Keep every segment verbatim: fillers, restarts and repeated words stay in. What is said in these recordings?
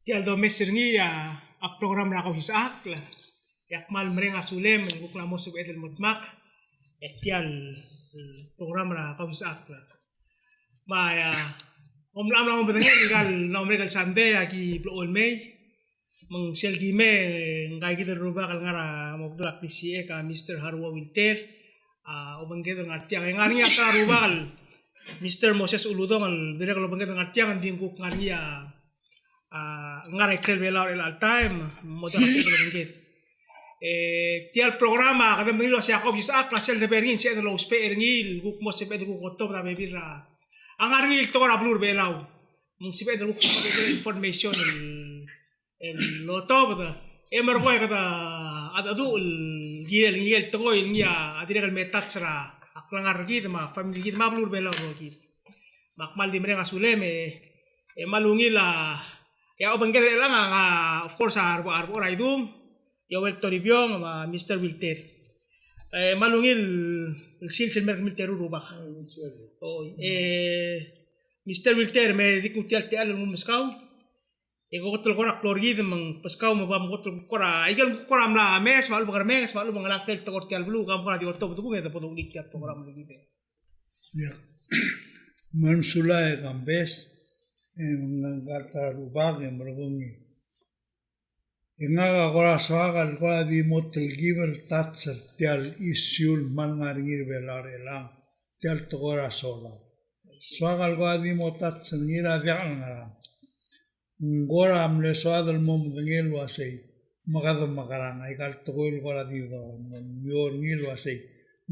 Tia el domes er ngii a, a program er a Kausisechakl. E ak kmal mereng a sulem el kuk mla mo sebeched el mo dmak er tia el program er a Kausisechakl. Me a, kom mla mla mo medengei, ngika el mla mo merek el sandei a ki blechoel mei. Me ng sel ki mei, ngka kid el rubak el ngar er a mo bedul a klisichek a Mister Haruo Wilter a obengked el ngar tiang. E ngar ngii a ta er a rubak el Mister Moses Uludong el dirrek el obengked el ngar tiang, ng di ng kuk ngar ngii a, a, ngar a ikrel Belau er chelecha el taem, mo diak el sebeched el obengked. E tia el program a kede medengei el uasei a Kausisechakl a sel debo er ngii, ng sebeched el ousbech er ngii el kuk mo sebeched el kuk otobed a bebil er a, a ngar ngii el tekoi er a beluu er a Belau. Me ng sebeched el kuk mo bebil el information el el otobed, e merekong e kede, a, a, a, a, el kirel ngii el tekoi el ngii a, a dirrek el me touch er a klengar er kid me a family er kid me a beluu er a Belau el rokir. Me ak kmal di mereng a sulem e, e kmal ungil a, e a obengked er chelechang a, of course, a rebo-, a rebo er a Idung, Joel Toribiong, me a Mister Wilter. E kmal ungil el sils el mer kemiu el teru el rubak. Oi, e, Mister Wilter, me di kuk tia el techall el nguu el meskau. E ko kot el kora klou er kid me ng beskau me bo mkot el kora, aike el kora mla mes, me a lechub e ng remenges, me a lechub e ng ngelakl el tekoi er tia el beluu, ka mkora di otobed kung e de bo doulik tia el program er kid. Ia. Me ng sulang e Kambes, e ngak a ta er a rubak e merekong e. E ngak a kora soak el kora di mo telkib el touch er tia el issue el kmal ngar er ngii er a Belau er chelechang, tia el tekoi er a solar. Soak el kora di mo touch er ngii er a diak el ngerang. Ng kora mle soad el mo medengei el uasei, me kede mekerang, aika el tekoi el kora di do, me ng mlo er ngii el uasei,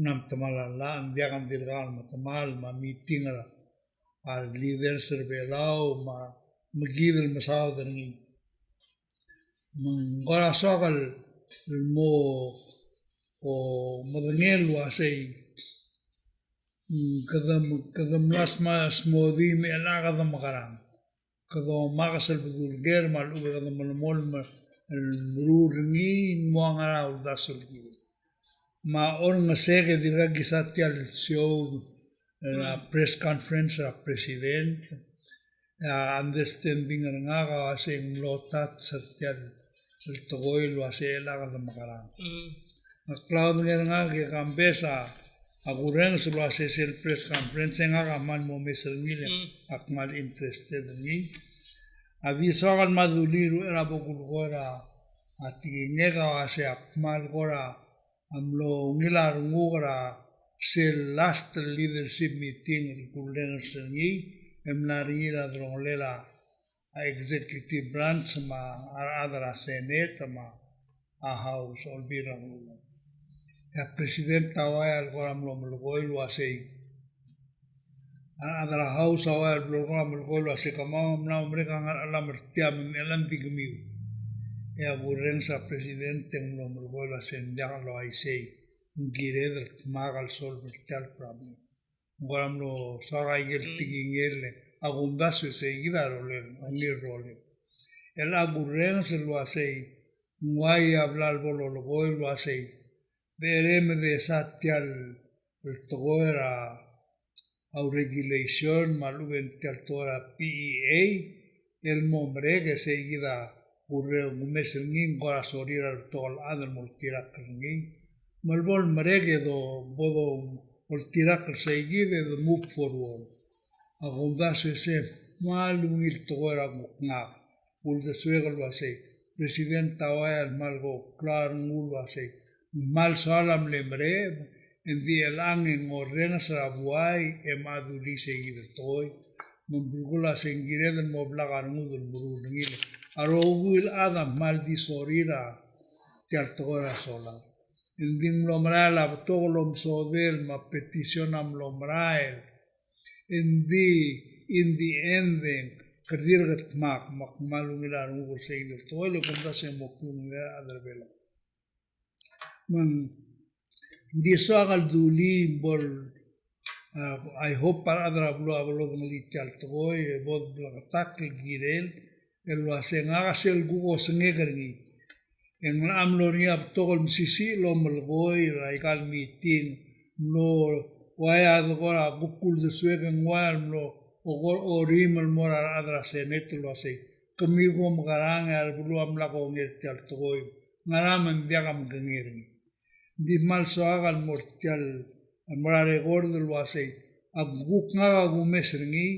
ng mla metemall a llach, ng diak, ng dirkak el metemall, me a meeting er a, a leaders er a Belau, me a, me kid el mesaod er ngii. Me ng kora soak el mo, o, medengei el uasei, mm, kede, kede mla sma-, smodii me chelechang kede mekerang. Kede omakes el bedul ker me a lechub e kede melemolem el meruul er ngii, ng mo ngar er a uldasu el kirel. Me a orrenges e ke dirkak kisa tia el show, e, a press conference er a president. E a understanding er ngak a uasei ng mlo touch er tia el tekoi el uasei chelechang kede mekerang. Mm. A klaodengei er ngak e Kambes a, a kurrenges el uasei sel press conference e ngak a kmal mo mes er ngii le, mm, ak kmal interested er ngii. A di soak el mla dulii er a bo kulekoi er a, a tekingek a uasei ak kmal kora a mlo ungil a renguk er a sel last leadership meeting el kurrenges er ngii, e mla er ngii er a delongelel a, a executive branch me a rechad er a Senate me a a House, Olbiil er a Ngerulmud. E a President a uaia el kora mlo melekoi el uasei. A rechad er a House a uaia el blo kora melekoi el uasei kemam a mla merek a ngar er a chelam er tia me ng di kemiu. E a kurrenges a President e ng mlo melekoi el uasei ng diak el uaisei. Ng kired el dmak el solve er tia el problem. Ng kora mlo soak a ikel tekingel, a kumdasu e sei kid a rolel, a ungil rolel. El a kurrenges el uasei, ng uai a bla lebo lolekoi el uasei. Berei me desa tia el tekoi er a, a regulation, me a lechub e ng tia el tekoi er a P E A, el mo merek e sei kid a kurrenges el ngii ng kora sorir a rebetok el chad el mo oltirakl er ngii. Me lebo lemerek e do, bo do oltirakl er sei kid e de move forward. A kumdasu e sei, kmal ungil tekoi er a kuk ngak. Uldesuek el uasei, President a uai el kmal ko klar nguu el uasei, kmal soal a mle mereched, e ng di chelechang e ng orrenges er a buai e mla dulii sei kid el tekoi, me ng belkul a sei ng kired el mo blak a rengud el meruul er ngii. A rokui el chad a kmal di sorir a tia el tekoi er a solar. E ng di mlo merael a betok el omesodel me a petition a mlo merael. E ng di, in the end, e ng kede dirk dmak, me ak kmal ungil a renguk er sei kid el tekoi, le kumdasu e mo klungel a rechad er a Belau. Me ng di soak el dulii bo el, a, I hope a rechad er a beluu a bo lodengelii tia el tekoi, e bo de bleketakl el kirel, el uasei ngak a sel kuk osengek er ngii. E ng locha mlo er ngii a betok el mesisiich el omelekoi er aika el meeting, mlo uai a dekor a kuk uldesuek e ng uai el mlo okor orim el mo er a rechad er a Senate el uasei, kemiu ko mekerang e a rebeluu a mla kongei er tia el tekoi, ngera me ng diak a mekengei er ngii. Ng di kmal soak el mo er tia el, el mo er a record el uasei, ak kuk ngak a kumes er ngii,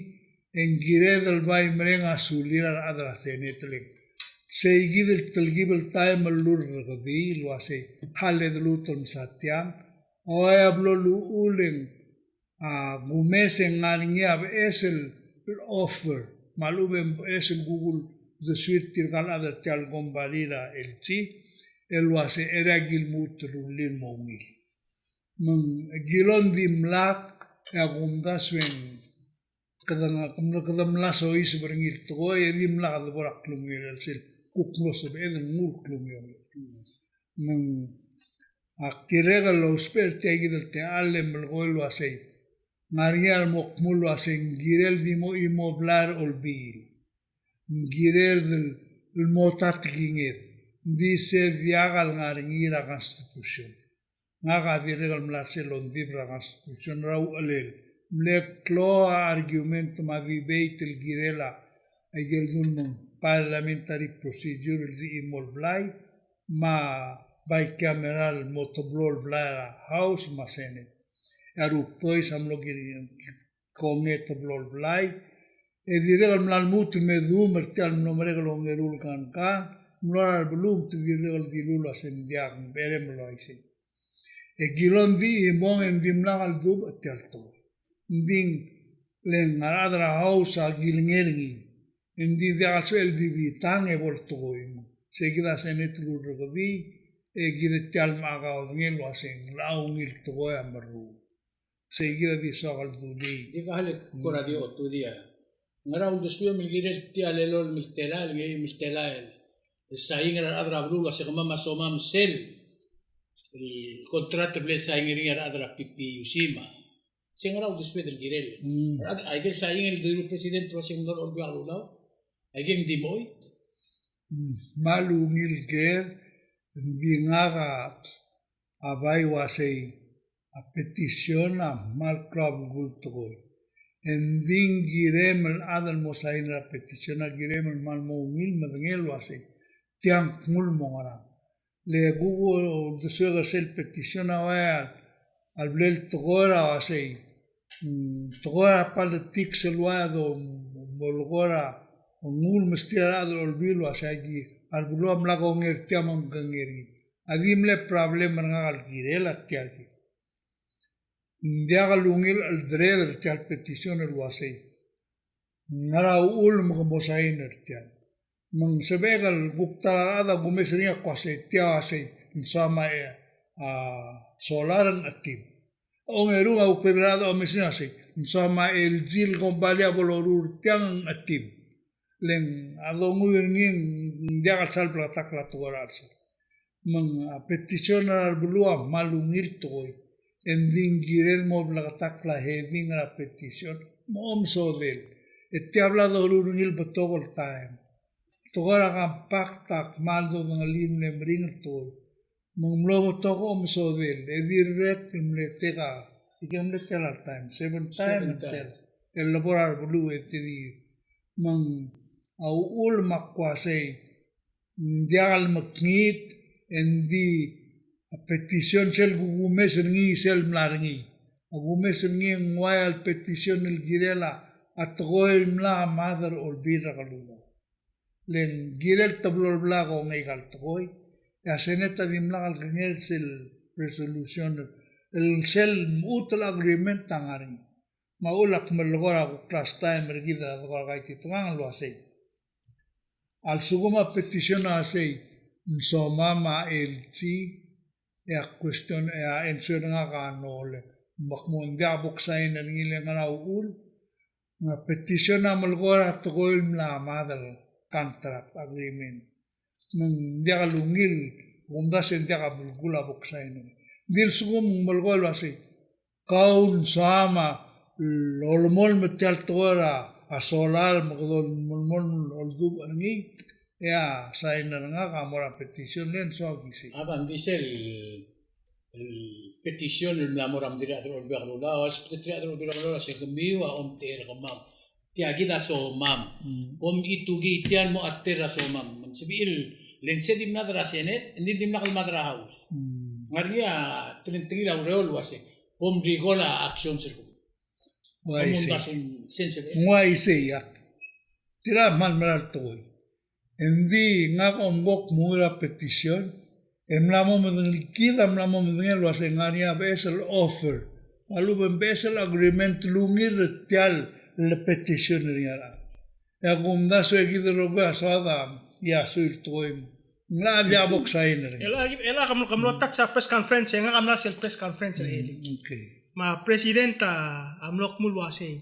e ng kired el bai mereng a sulir a rechad er a Senate el ng. Sei kid el telkib el taem el lurrekedii el uasei, a le de luut el msa tiang, a ua a blo luchul e ng a kumes e ng ngar er ngii a beches el offer, me a lechub e ng beches el kuk uldesuir tirka el chad er tia el kombalii er a L G, el uasei er a ki lmuut el rullii el mo ungil. Me ng kilong dimlak e a kumdasu e ng kede ng, kede mla soiseb er ngii el tekoi e dimlak de bo er a klungiolel sel kuk mlo sebeched el nguu el klungiolel. Me ng a kirek el ousbech er tia kid el techall e melekoi el uasei, ng ngar er ngii a remo kmu el uasei ng kirel di mo chimo blai er a Olbiil. Ng kirel di el mo ta tekinged. Ng di se diak el ngar er ngii er a constitution. Ngak a dirrek el mla er sel ongdibel er a constitution er a uchelel. Mle klou a argument me a debate el kirel a, aike el dul me ng parliamentary procedure el di chimo el blai, me a bicameral el mo teblo el blai er a House me a Senate. E a rubdois a mlo kirel kongei e teblo el blai, e dirrek el mla lmuut el me duum er tia el mlo merek el ongeru el kangkang, mlo er a rebeluu me te dirrek el dilu el uasei ng diak, ng berem el uaisei. E kilong di chimong e ng dimlak el dubech tia el tekoi. Ng di le ng a rechad er a House a kilengei er ngii. Ng di diak el sebechel di bitang e bo el tekoi me. Sei kid a Senate el lurrekedii, e kid tia el mla kaodengei el uasei ng locha ungil tekoi a meruul. Sei kid a di soak el dulii. Di ka hale kora di otudia. Ngera uldesuem el kirel tia el elolem el telael, el ngii el telael. El sain er a rechad er a beluu el uasei kemam a somam sel, el contract el ble sain er ngii a rechad er a P P U C me a. Se ngera uldesued el kirel. Mm. Aike el sain el dilu el president el uasei ng mlo er a Olbiil er a Kelulau. Aike ng di mo choit. Mm, kmal ungil ker, ng di ngak a a bai uasei a petition a kmal klou a belkul tekoi. E ng di ng kirem el chad el mo sain er a petition a kirem el kmal mo ungil medengei el uasei tiang kmu el mo ngerang. Le kuk uldesuek er sel petition a ua a leblel tekoi er a uasei mm, tekoi er a politics el ua e do, mm, mo lekoi er a, nguu el mesterir a rechad er a Olbiil el uasei aki, a rebeluu a mla kongei er tia me ng kengei er ngii. A di mle problem er ngak el kirel a tia kid. Ng diak el ungil el cheldred er tia el petition el uasei ngera uchul me ke mo sain er tiang. Me ng sebechek el kuk ta er a rechad a kumes er ngii a kmo uasei tia uasei ng soam a, a solar ng chetim. Ongerung a kuk bebil er a rechad a omes er ngii a uasei ng soam a L G el kombalii a bo loruul er tiang ng chetim. Le ng a donguiu er ngii ng diak el sal bleketakl a tekoi er a chelsel. Me ng a petition er a rebeluu a kmal ungil tekoi. E ng di ng kirel mo bleketakl a heading er a petition me omesodel. E tia bla doruul er ngii el betok el taem. Tekoi er a compact a kmal dodengelii el mle meringel tekoi. Me ng mlo betok a omesodel, e dirrek el mle teka, ike mle tela el taem, seven time el tela. El lebo er a rebeluu e te di, me ng a uchul me a kmo uasei, ng diak el mekngit, e ng di a petition sel kukumes er ngii sel mla er ngii. A kumes er ngii e ng uai a petition el kirel a tekoi el mla mad er a Olbiil er a Kelulau. Le ng kirel teblo el blai a kongei aika el tekoi, e a Senate a dimlak el kengei er sel resolution, el sel mechut el agreement a ngar er ngii. Me a uchul a kmal lekoi er a kuk last time er kid a dekor kaititekangel el uasei. A lsekum a petition a uasei, ng somam a L G, e a question, e a answer er ngak a no le. Me ak mo ng diak bo ksain er ngii le ngera uchul, ng a petition a melekoi er a tekoi el mla mad el contract agreement. Me ng diak el ungil, kumdasu e ng diak a belkul a bo ksain er ngii. Ng di lsekum ng melekoi el uasei, kau ng soam a lolemolem er tia el tekoi er a solar me kede olemolem el oldubech er ngii, e a sain er ngak a mo er a petition le ng soak isei. A ba, ng di sel, el petition el mla mo er a mle rechad er a Olbiil er a Kelulau, a secretary er a Olbiil er a Kelulau, se kemiu a omtechei er kemam. Tia kid a somam. Mm. Kom itukii tia el mo alter a somam. Me ng sebechir el, le ng se di mad er a Senate, e ng di dimlak el mad er a House. Mm. Ngar er ngii a telengtengil a ureor el uase, kom recall a action er kemiu. Uaisei. Ng uaisei, ak. Tia a kmal mera el tekoi. Engdi ngak a omko kmo er a petition, e mla mo medengei, kid a mla mo medengei el uase ng ngar er ngii a beches el offer. Me a lechub e ng beches el agreement el ungil er tia el petition er ngii a rechad. E a kumdasu e kid el rokui a soad a, ia, suiu el tekoi. Ng locha diak bo ksign er ngii. El a, el a, ke mlo, ke mlo touch a press conference, e ngak a mla er sel press conference er ngii. Mm, okay. Me a president a, a mlo kmo el uasei,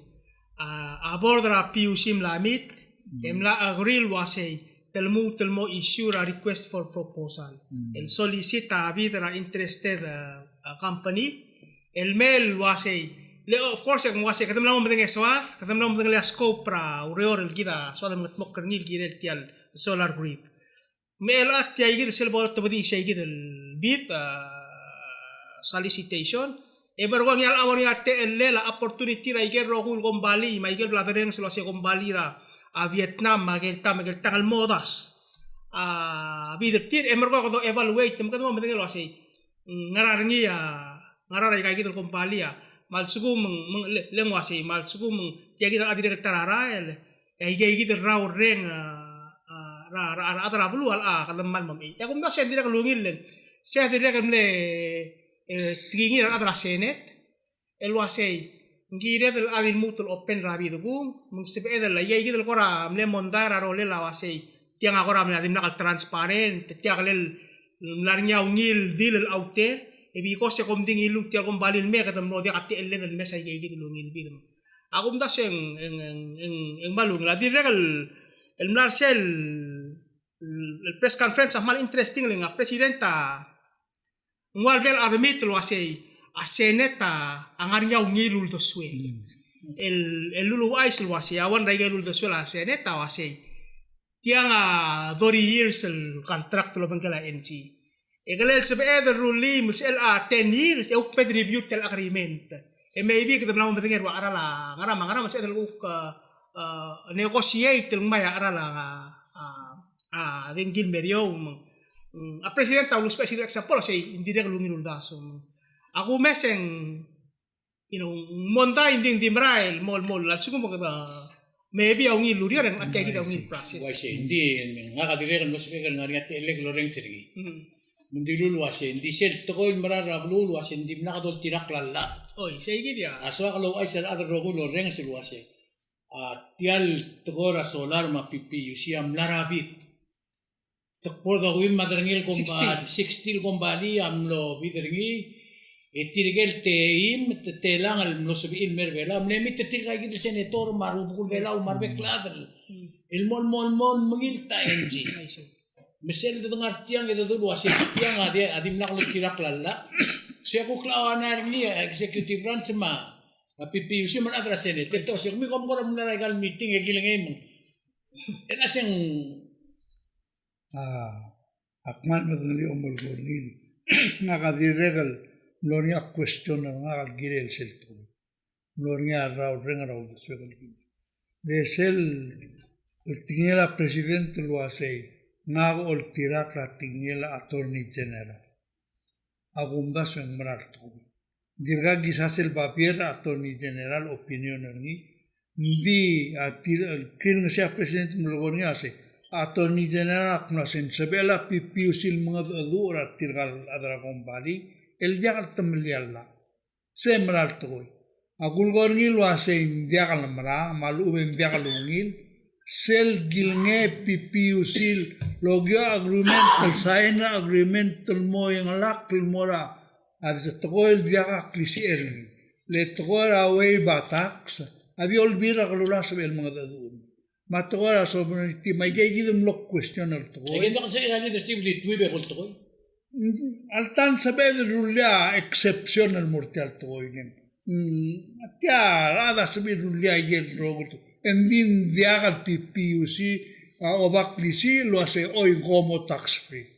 a, a board er a P U C a mla meet, e mla agree el uasei, te lmuut el mo issue er a request for proposal. Mm. El solicit a bid er a interested, a, a company, el mei el uasei. Le, of course, e ng uasei, kede mla mo medengei a soad, kede mla mo medengei a scope er a ureor el kid a soad el mengetmokl er ngii el kirel tia el solar grid. Me a tia kid sel bo lotebedii sei kid el bid, a, solicitation. E merekong e a lechub e ng ngar er ngii a techellel a opportunity er a ikel rokui el kombalii, me a ikel bla derrenges el uasei kombalii er a, a, Vietnam, me a ikel ta, me a ikel ta el mo odas a bid er tir, e merekong e kede evaluate, me kede mo medengei el uasei, mm, ngera er ngii a, ngera er aika kid el kombalii a, me a lsekum ng, me ng, le, le ng uasei, me a lsekum ng tia kid a dirrek el ta er a rael, e aika kid el rrau el reng, a, a, er a, er a, er a rechad er a beluu a, a, kede mal mo mechei. E a kumdasu e ng dirrek el ungil el, se a dirrek el mle, e, tekingir a rechad er a Senate, el uasei, ng kired el chad el lmuut el open er a bid kung, me ng sebeched el, aika kid el kora mle mondai er a rolel a uasei, tiang a kora mla dimlak el transparent, tia kelel mla er ngii a ungil deal el outer, e because e kom di ngiluu tia el kombalii el mei, e kede mlo diak a techelled el mes aika kid el ungil bid. A kumdasu e ng, e ng, e ng, e ng, e ng kmal ungil. A dirrek el, el mla er sel, el press conference a kmal interesting, le ng a president a ng ua el bla el admit el uasei, a Senate a, a ngar er ngii a ungil uldesuel. Mm. El, el luluuchais el uasei, a one er aike el uldesuel a Senate a uasei, tiang a thirty years el contract el obengkel a Engie. E kele el sebeched el rullii me sel a ten years, e kuk me tribute el agreement. E maybe kede mla mo medengei er a cheral a ngera me a ngera me sebeched el kuk, a, a, negotiate el ngmai a cheral a, a, a, dengki el meriou me ng, mm, a president a ulusbech sel example, sei, ng dirrek el ungil uldasu. A kumes e ng, you know, mondai, ng di, ng di merael, mo, mo, a lsekum kede, maybe a ungil ureor e ng, a tia kid a ungil process. Uaisei, ng di, ngak a dirrek el mlo sebechek el ngar er ngii a techellek el orrenges er ngii. Mm. Me ng dilu el uasei, ng di sel tekoi el mera er a beluu el uasei, ng dimlak doltirakl a llach. Oi, sei kid ia. A soak el ouchais er a rechad el rokui el orrenges el uasei, a, tia el tekoi er a solar me a P P U C a mla er a bid. Te kbo er a dokuim me a derengel kombalii, sixty el kombalii a mlo bid er ngii, e tirke el teim, te, telang el mlo sebechir el mer Belau, mle meet er tirka kid el senator me a rubekul Belau me a rebek el chad el, el mo, mo, mo mengilt a Engie. Me sel de ngar tiang e de dulu a se tiang a di, a dimlak loltirakl a llach. Se kuk locha uaisei er ngii a executive branch me a, me a P P U C me a rechad er a Senate. Te ua se kemiu kom kora mla er aika el meeting e kilengei me ng. E ng uaseng A, ak kmal medengelii a omelekoi er ngii. Ngak a dirrek el mlo er ngii a question er ngak el kirel sel tekoi. Mlo er ngii a rrau el reng er a uldesuek el kid. Le sel tekingel a president el uasei, ngak a oltirakl a tekingel a Attorney General. A kumdasu e ng mera el tekoi. Ng dirkak kisa sel babier a Attorney General opinion er ngii. Ng di a tir, el kirengesii a president el melekoi er ngii a se, Attorney General a kmo a se ng sebechel a P P U C el mengedecheduch er tirka el chad er a kombalii el diak el temellii a llach. Se mera el tekoi. A kulekoi er ngii el uasei ng diak el mera, me a lechub e ng diak el ungil, sel kilengei P P U C el okiu a agreement, el sign a agreement el mo chengelakl el mo er a, a di tekoi el diak a klisichel er ngii. Le tekoi er a waive a tax, a di olbiil er a kelulau sebechel el mengedecheduch er ngii. Me a tekoi er a sovereignty, me aike kid el mlo question el tekoi. Aike ng diak el sebechel a leadership el waive el tekoi. Alta ng sebeched el rullii a exception el mo er tia el tekoi. Mm, tia a rechad a sebechir el rullii a ikel rokui el tekoi. Engdi ng diak el P P U C a oba klisiich el uasei choi kom mo tax free.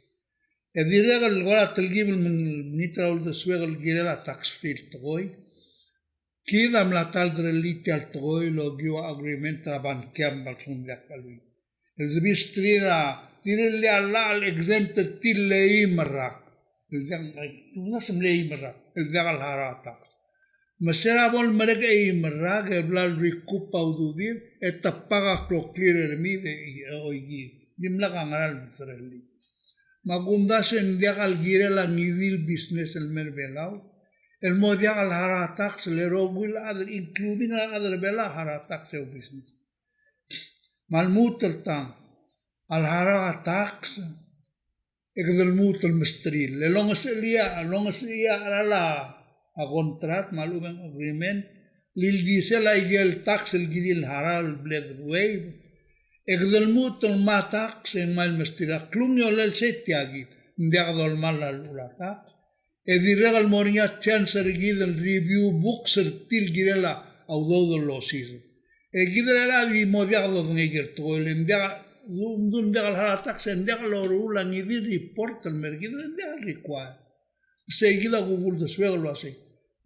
E dirrek el kora telkib el mengit er a uldesuek el kirel a tax free el tekoi. Kid a mla ta el derellii tia el tekoi el okiu a agreement er a Bank of China me a lsekum ng diak el cheleuid. El di mesterir a, tirke el llach el exempt er tir el eim el rak. El diak, ng mle eim el rak. El diak el harau a tax. Me se er a bo lemerek a eim el rak, e bla el recoup a ududir, e te bak a kloklir er mei e, e oikid. Dimlak a ngera el derellii. Me a kumdasu e ng diak el kirel a ngii di el business el mei er a Belau el mo diak el harau a tax, le rokui el chad, including a rechad er a Belau, harau a tax er a business. Me a lmuut el tang, a leharau a tax, e kede lmuut el mesterir. Le longesechii a, longesechii a cheral a contract me a lechub e ng agreement, el ildisel a ikel tax el kirir el harau el bla de waive. E kede lmuut el ngmai a tax e ngmai el mesterir. A klungiolel sei tia kid, ng diak dolemall a llechul a tax. E dirrek el mo er ngii a chance er kid el review books er tir el kirel a udoud el osiseb. E kid er a di mo diak dodengei ikel tekoi, le ng diak, du, du ng diak el harau a tax, e ng diak loruul a ngii di el report el mer kid, e ng diak el require. Sei kid a kuk uldesuek el uasei,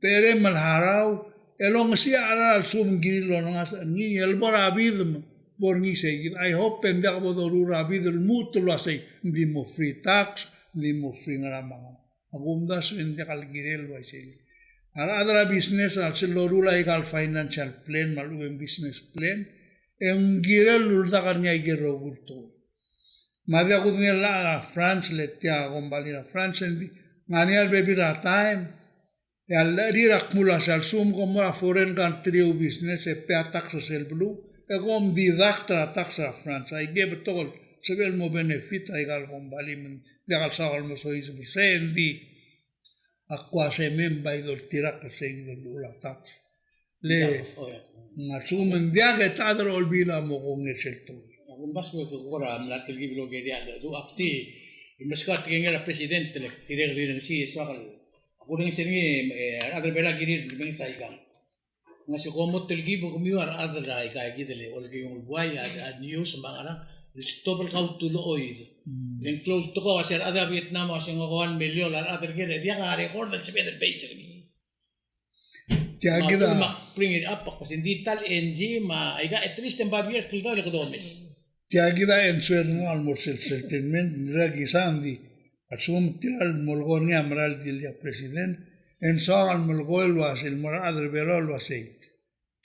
becherei me leharau, e longesii a cheral a lsekum ng kirir el olengasech er ngii, el bo er a bidem, bo er ngii sei kid. I hope e ng diak bo doruul er a bidem el lmuut el uasei, ng di mo free tax, ng di mo free ngera me a ngera. A kumdasu e ng diak el kirel el uaisei. A rechad er a business a lsel loruul a ikal financial plan me a lechub e ng business plan, e ng kirel el uldak er ngii a ikel rokui el tekoi. Me a diak kudengei el llach er a France, le tia kombalii er a France, e ng di, ngar er ngii a lebebil er a taem, e a llechir a kmo uasei a lsekum kom mo er a foreign country el business e pay a tax er sel beluu, e kom deduct er a tax er a France. Aike betok el sebechel el mo benefit a ikal kombalii me ng diak el soak el mo soiseb er sei, e ng di a kuk uasei me ng bai doltirakl er sei kid el llechul a tax. Le, ng a lsekum ng diak e te chad er a Olbiil a mo kongei er sel tekoi. A kumdasu e kuk kora mla telkib el okerii a du, ak di meskau a tekingel a president el dirrek el rirengesii e soak el, a kurenges er ngii, e a rechad er a Belau a kirir el menges aikang. Ng uasei kom mo telkib e kemiu a rechad er aika kid el olekeung el buai, a, a news me a ngerang, el stop el kautuloid. Mm. Le ng klou el tekoi a uasei a rechad er a Vietnam a uasei ngak a one million a rechad er ker, e diak a record el sebeched el base er ngii. Tia kid a, me ak bring it up, ak uasei ng di ta el N G me aika, at least e ng babier el kldau e le kede omes. Tia kid a answer er ngak el mo er sel statement, ng dirrek el kisa ng di, a lsekum tirka el melekoi er ngii a mera el dilu a president, e ng soak el melekoi el uasei, el mo er a rechad er a Belau el uasei,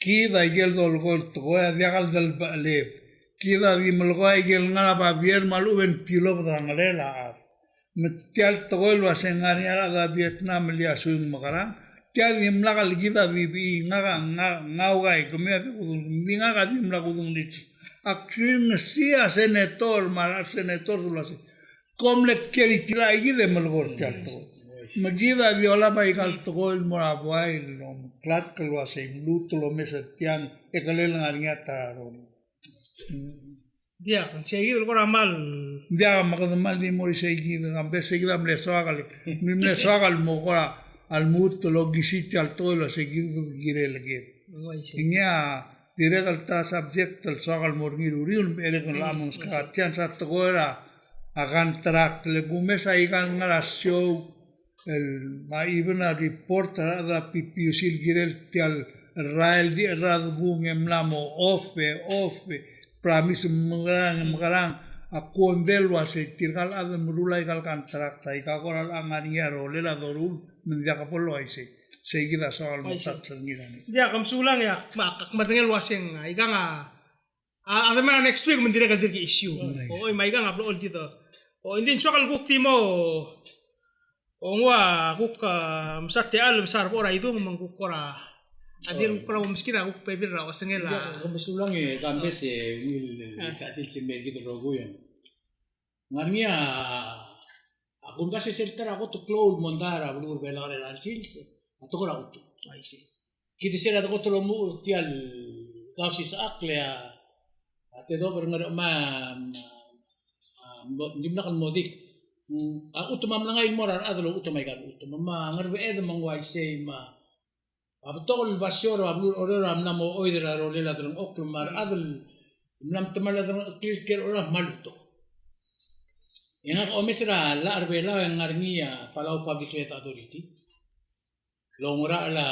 kid a ikel dolekoi el tekoi a diak el delebecheleb. Kid a di melekoi a ikel ngar er a babier me a lechub e ng tilobed er a ngerel a chad. Me tia el tekoi el uasei ng ngar er ngii a rechad er a Vietnam el ia suing mekerang, tia dimlak el kid a di bai ngak a, ngak, ngak a ukai, kemiu a di kudengei, di ngak a dimlak kudengelii. Ak rirengesii a senator me a rechad er a senator el uasei, kom le kiei er tia el kid e melekoi er tia el tekoi. Me kid a di olab aika el tekoi el mo er a buai el omeklatk el uasei mluut el omes er tiang e kelel ngar er ngii a ta er a rolel. Diak, ng sei kid el kora mal. Diak, me kede mal di mo er isei kid, ng kambes sei kid a mle soak el, mle soak el mo kora, a lmuut el okisii tia el tekoi el uasei kid el kirel kid. Ng uaisei. Ngii a dirrek el ta er a subject el soak el mo er ngii er uriul, me a dirrek el mo meskak a chance a tekoi er a, a contract, le kumes aika el ngar er a show, el, me a even a report er a rechad er a P P U C el kirel tia el rael di cherradekung e mla mo off e, off e, promise mekerang, mekerang, a kuondel el uasei tirka el chad el meruul aika el contract, aika kora locha ngar er ngii a rolel a doruul, me ng diak bo el uaisei. Sei kid a soak el mo touch er ngii er a ngii. Diak, kom sulang e ak, ak, ak medengei el uaseng, aikang a, a, a, me a next week me ng dirrek el dirk issue. Nice. O, oi, me aikang a blechoel di do. O, ng di ng soak el kuk di mo, o, ng ua kuk, a, msa techall, msa er a bo er a idung, me ng kuk kora, a di kuk kora meskid a kuk bebil er a osengel a. Diak, kom sulang e, kambes e, ungil, e, ta sils el mer kid el rokui e ng ngar er ngii a, a kumdasu e sel ta er a kot el klou el mondai er a beluu er a Belau er a sils, a tekoi er a utu. Uaisei. Kid a sel a kot el omuchel er tia el Kausisechakl e a, a tedobech er a Ngerchemai a, a, mo, dimlak el mo dik. Mm, a utu me a mlengai el mo er a rechad el utu me aika el utu. Me a Ngerbeched me ng uaisei me a A betok el basio er a beluu er a Oreor a mla mo oid er a rolel a delengchokl me a rechad el mla metemall a delengchokl el kiei er a Oreor a kmal betok. E ngak a omes er a llach er a Belau e ng ngar er ngii a Palau Public Land Authority. Loungerachel a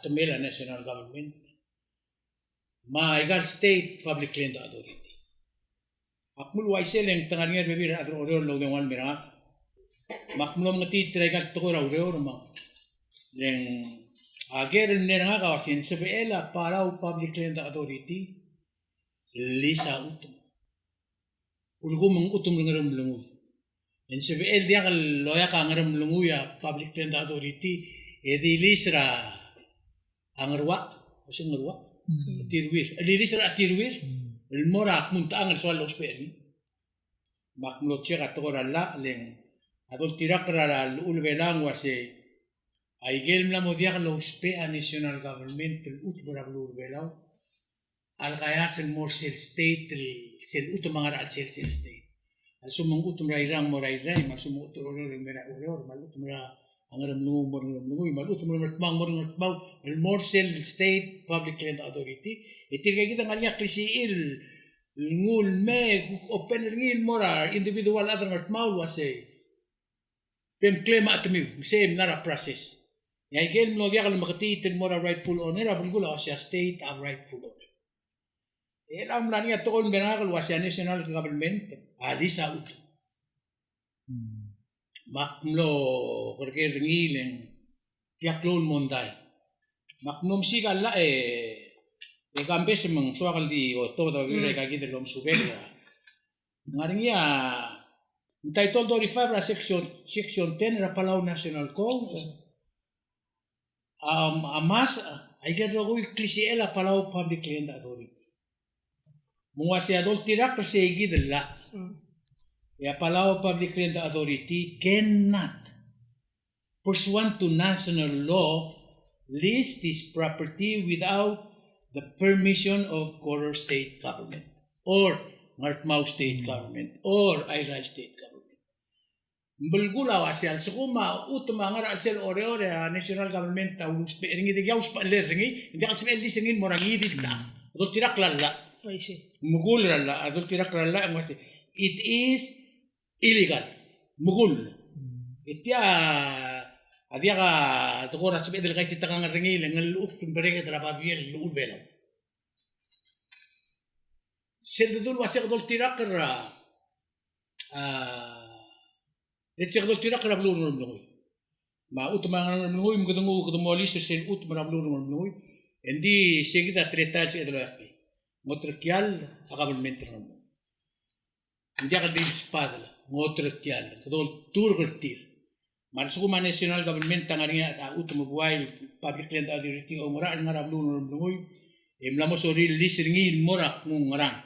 temel a national government me aika el state public land authority. Ak mle uaisei e le ng te ngar er ngii a rebebil er a rechad er a Oreor el oudengua el mer ngak. Me ak mlo mengetiit er aika el tekoi er a ureor me ng, le ng a ker el mle er ngak a uasei ng sebechel a Palau Public Land Authority el lease a chutem. Ulekum ng chutem er a Ngeremlengui. E ng sebechel diak el loia a Ngeremlengui a Public Land Authority e di lease er a a Ngeruach, o se Ngeruach? Mm. Tiruir. El lease er a Tiruir, mm, el mo er a kmo ng techang el soal el ousbech er ngii. Me ak mlo check a tekoi er a llach, le ng a doltirakl er a llechul Belau a uasei, aike el mla mo diak lousbech a national government el chutem er a beluu er a Belau a lekaias el mo er sel state, el sel chutem a ngar er a chelsel sel state. A lsekum ng chutem er a Irrai mo er a Irrai, me a lsekum ng chutem er a Oreor mo er a Oreor, me a lsekum chutem er a Ngeremlengui mo er a Ngeremlengui, me a lsekum chutem er a Ngardmau mo er a Ngardmau, el mo er sel state public land authority. E tirka kid a ngar er ngii a klisichir el nguu el mei, kuk open er ngii el mo er a individual chad er a Ngardmau el uasei bem claim a chetemiu, me sei a mla er a process. E aike el mlo diak el meketiit el mo er a rightful owner, a belkul a uasei a state a rightful owner. E a mla er ngii a tekoi el mer ngak el uasei a national government a lease a chutem. Hmm. Me ak mlo kerker er ngii e le ng tia klou el mondai. Me ak mlo mesiik a llach e, e kambes me ng soak el di otobed a bebil er aika kid el omesubek a Ng ngar er ngii a, ng Title thirty-five er a section, section ten er a Palau National Code. A, a mas, aike el rokui el klisichel a Palau Public Land Authority. Me ng uasei a doltirakl er sei kid el llach. E a Palau Public Land Authority cannot, pursuant to national law, lease this property without the permission of Koror State Government or Ngardmau State Government or Airai State Government. Ng belkul a uasei a lsekum a chutem a ngar er a chelsel Oreor e a national government a ulusbech er ngii, e diak a usbechel er ngii, e diak el sebechel el lease er ngii el mo er a ngii di el ta. A doltirakl a llach. I see. Mekull a llach, a doltirakl a llach, e ng uasei, it is illegal. Mekull. E tia a diak a dekor a sebeched el kaititekangel er ngii, le ng llechukl el merek er a babier el llechul Belau. Sel dedu el uasei kede oltirakl er a, a, let's say kede oltirakl er a beluu er a Ngeremlengui. Me a chutem a ngar er a Ngeremlengui, me kede nguu, kede mo lease er sel chutem er a beluu er a Ngeremlengui. Engdi sei kid a teletael el sebeched el oeak. Ng oterekial a kabelment er a Ngeremlengui. Ng diak di el sbadel, ng oterekial, kede olturk er tir. Me a lsekum a national government a ngar er ngii a chutem el buai el Public Land Authority a oungerachel el ngar er a beluu er a Ngeremlengui, e mla mo sorir el lease er ngii el mo er a kmo ngerang.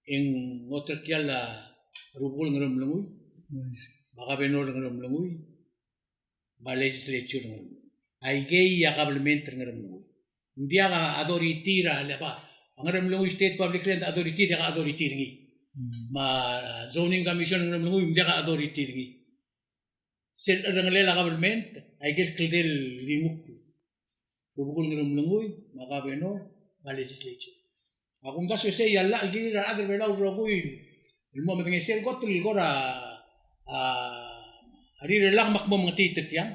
E ng oterekial a rubekul Ngeremlengui, me a governor er a Ngeremlengui, me a legislature er a Ngeremlengui. Aikei a kabelment er a Ngeremlengui. Ng diak a authority er a, le ba, a Ngeremlengui State Public Land Authority, diak a authority er ngii. Hmm. Me a Zoning Commission er a Ngeremlengui, ng diak a authority er ngii. Sel cherrengelel a kabelment, aike el kldei el ngukl. Rubekul Ngeremlengui, me a governor, me a legislature. A kumdasu e sei a llach el kirir a rechad er a Belau el rokui el mo medengei sel kot el kora, a, a rirellak me ak mo mengetiit er tiang.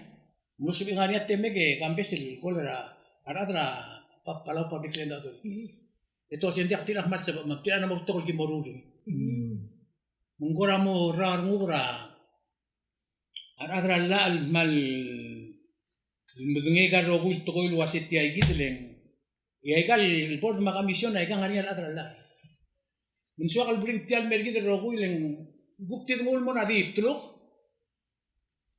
Ng mlo sebechir a ngar er ngii a temek e kambes el kora a rechad er a Pa-, Palau Public Land Authority. E te uasei ng diak tirka a kmal sebechemam, me tirka a mo betok el ki mo ruul er ngii. Mm. Me ng kora mo rrau a renguk er a a rechad er a llach el kmal medengei aika el rokui el tekoi el uasei tia kid el, e aika el board me a commission aika a ngar er ngii a rechad er a llach. Me ng soak el bring tia el mer kid el rokui el ng kuk di denguu el mo er a di bdeluk.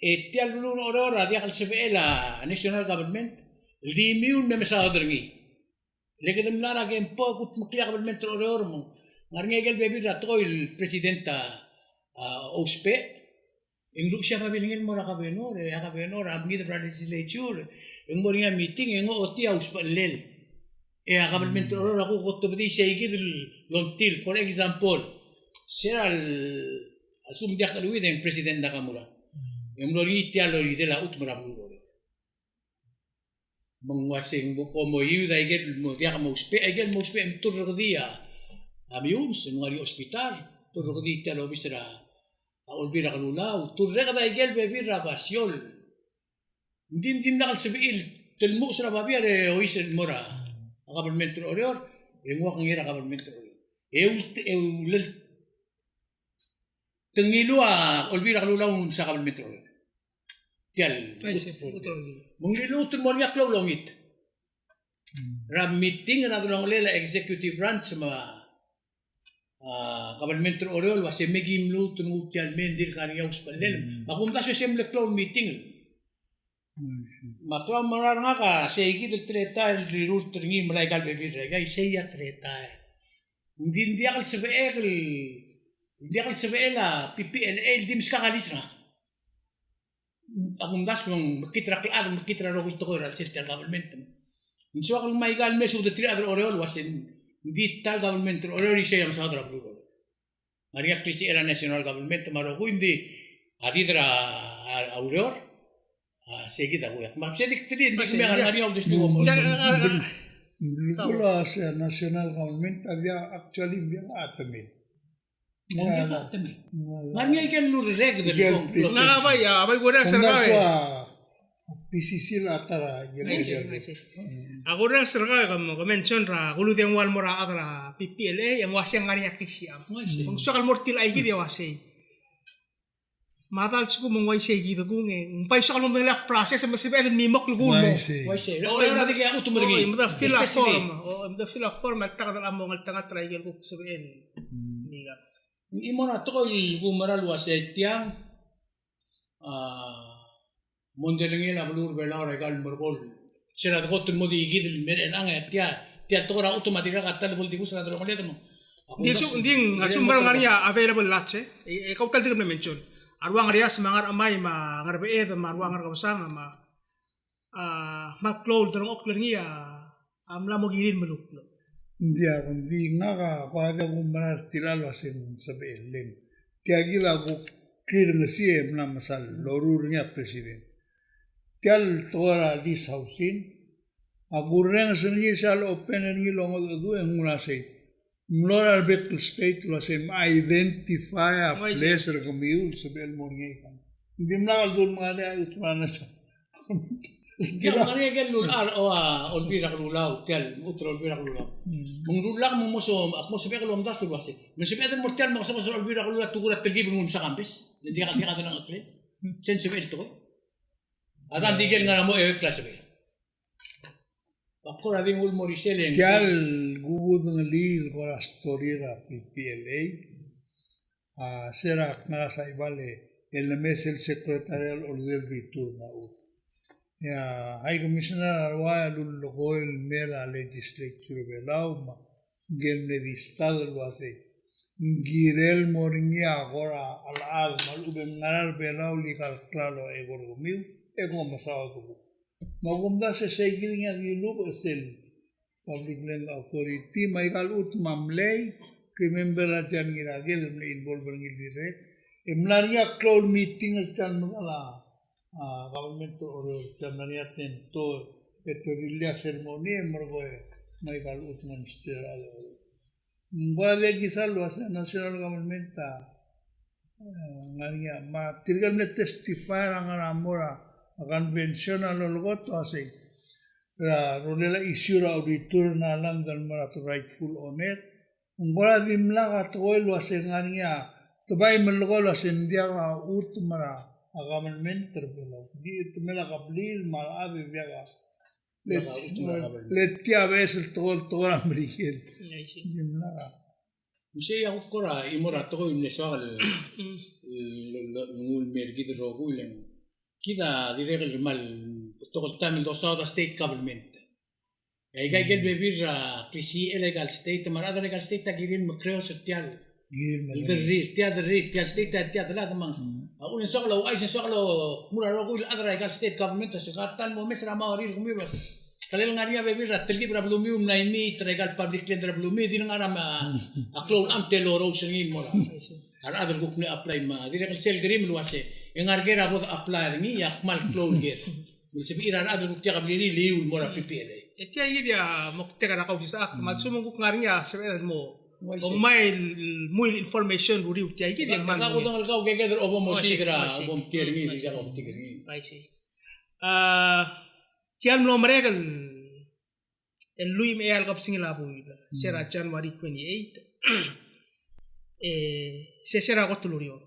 E tia el beluu er a Oreor a diak el sebechel a national government el di miu el me mesaod er ngii. Le kede mla er a kempo e kutmeklii a kabelment er a Oreor me ng ngar er ngii a ikel bebil er a tekoi el president a, a, ousbech. E ng luchesii a babilngel el mo er a governor, e a governor a mengideb er a legislature, e ng mo er ngii a meeting, e ng ochotii a usbechellel. E a kabelment er a Oreor a kuk otobedii sei kid el longtil. For example, se er a lsekum ng diak a cheleuid e ng President Nakamura. E ng mlo er ngii tia el oridel a chutem er a beluu er a Oreor. Me ng uasei ng mo ko mo iud a ikel mo diak mo ousbech, a ikel mo ousbech me te orrekedii a, a miuns, ng ngar er ngii a hospital, te orrekedii tia el obis er a, a Olbiil er a Kelulau, te orreked a ikel bebil er a basio el. Ng di, ng dimlak el sebechir el telmuches er a babier e ois el mo er a government er Oreor, e ng ua kengei er a government er Oreor. E ul-, e ulel te ngiluu a Olbiil er a Kelulau el msa government er Oreor. Tia el, I see, ut el, me ng liluut el mo er ngii a klou el ongit er a meeting er a delongelel a executive branch me a, a, government er Oreor el uase me ki mluut el nguu tia el mei e ng dirk ngar er ngii a usbechellel. Me a kumdasu e se mle klou el meeting. Me a klou a mera er ngak a sei kid el teletael el rirurt er ngii el melai a ikal bebil er a ika, isei a teletael. Ng di ng diak el sebechek el, ng diak el sebechel a PPLA el di meskak a lease er ngak. A kumdasu me ng mekngit er a klechad, mekngit er a rokui el tekoi er a lsel tia el government. Ng soak el ngmai a ikal mei e subedeterir a rechad er Oreor el uase ng di ta el government er Oreor isei a mesaod er a beluu er Oreor. Ngar er ngii a klisichel a national government me a rokui, ng di a did er a, a, a ureor, a, sei kid a kuiak. Me a se di kede, ng di kemiu a ngar er ngii a uldesuek. Ng belkul a se national government a diak, actually, ng diak a temel. Ng diak a temel. Ngar er ngii a ikel lurreked el kong. Ng a bai, a bai kureas er kau e. PCC el a ta er a, I see, I see. A kureas er kau e ke mention er a kuludengua el mo er a chad er a PPLA, e ng uaisei ng ngar er ngii a klisicham. Ng soak el mo er tir a ikid e uaisei. Me a ta el lsekum ng uaisei kid e kung e ng bai soak el mo medengelii a process me sebechel el mimokl el kung el mo. Uaisei. Uaisei. O, e me de fill a form. O, e me de fill a form el ta el kede mo ngeltengat er a ikel kuk sebechel. Ng di ka. Ng di mo er a tekoi el kumerang el uaisei tiang, a, mo ndelengel a beluu er a Belau er a ikal merekong. Se er a dekot el mo di kid el mer chelechang e tia, tia el tekoi er a chutem a dirkak a ta el bo el dibus er a delongeled me. Ng di lsekum, ng di ng, a lsekum ng ngar er ngii a available lots, e, e kau ta el dirk mle mention. A rua Ngerias me a Ngerchemai me a Ngerbeched me a rua Ngerkebesang me a, a, me a klou el delengchokl er ngii a, a mla mo kirir el melukl. Ng diak, ng di ngak a ko a diak kumerang er tia el uase ng sebechel el leng. Tia kid a kuk rirengesii e mla mesa el loruul er ngii a president. Tia el tekoi er a lease housing, a kurrenges er ngii, sel open er ngii el ongedecheduch e ng uaisei. Ng mlo er a rebek el state el uase me identify a place er kemiu el sebechel el mo er ngii a ikang. Ng dimlak el dul mengalek a chutem er a national. Ng diak, ng ngar er ngii a ikel lulechar er a Olbiil er a Kelulau, tia el chutem er a Olbiil er a Kelulau. Me ng rullak me ng mo so, ak mo sebechek el omdasu el uase me sebeched el mo er tia el mengesenges er a Olbiil er a Kelulau a tekoi er a telkib el nguu el msa campus. Ng diak, diak a delengcheklel. Se ng sebechel el tekoi. A ta ng di ikel ngar er a mo eua el sebechel. Ak kora di nguu el mo er isei e ng tia el kukudengelii el kora story er a PPLA. A, se er a kngar er a Saibal e le mei sel secretarial order el return a chutem. E a High Commissioner a rua a lullekoi el mei er a legislature er a Belau me ng kirel mle di study el uasei ng kirel mo er ngii a kora chelechad me a lechub e ng ngar er a Belau el ikal klalo a eko er kemiu e kom mesaod el kuk. Me a kumdasu e sei kid ngii a dilubech sel Public Land Authority me a ikal chutem a mlei, remember a John Ngiraked el mle involve er ngii el dirrek. E mla er ngii a klou el meeting er tia el mekngit el a, a, government er Oreor, tia el mla er ngii a temto e te rirellii a ceremony e merekong e me a ikal chutem a mesterir a Ng ua di kisa el uase national government a, e, ngar er ngii a, me tirke el mle testify er a ngar er a mo er a convention a lolekoi a uasei, er a rolel a issue er a auditor er a land el mo er a rightful owner. Ng ua dimlak a tekoi el uase ngar er ngii a, te bai melekoi el uase ng diak a chutem er a government er a Belau. Di te mla kebliil me a rechad e diak a Le, le tia beches el tekoi, tekoi er a Merikel. I see. Dimlak a. Isei a kuk kora, e mo er a tekoi el mle soak el, el, el nguu el mer kid el rokui el. Kid a dirrek el kmal betok el taem el dosaod a state government. E aika ikel bebil er a klisichel a ikal state, me a rechad er a ikal state a kirir el mekreos er tia el Kirir el mekreos. Derrir, tia derrir, tia el state, tia, tia delad me ng. A uchul e ng soak el ouchais, e ng soak el kmo er a rokui el chad er a ikal state government, a se ka ta el mo mes er a mao er tir kemiu el uase, kelel ngar er ngii a bebil er a telkib er a belumiu el mla imiit er a ikal public land er a belumiu, di le ngar er a, a klou el cham te lorous er ngii el mo er a rechad el kuk mle apply me a dirrek el sel krim el uase e ngar ker a bo de apply er ngii, e a kmal klou el ker. Me le sebechir a rechad el kuk diak a blirir el iu el mo er a P P L A. E tia kid a moktek er a Kausisechakl, me a lsekum ng kuk ngar er ngii a sebeched el mo, mo ngmai el, el mui el information el uriul tia kid e ng ngar er ngii. Kau dengel kau keked er a obo mosiik er a, obo mtier er ngii, diak a obo mtier er ngii. I see. A, Tia el mlo merek el, el lluich me a eai el kebesengil a buil, se er a January twenty-eight. E, se, se er a kot el ureor.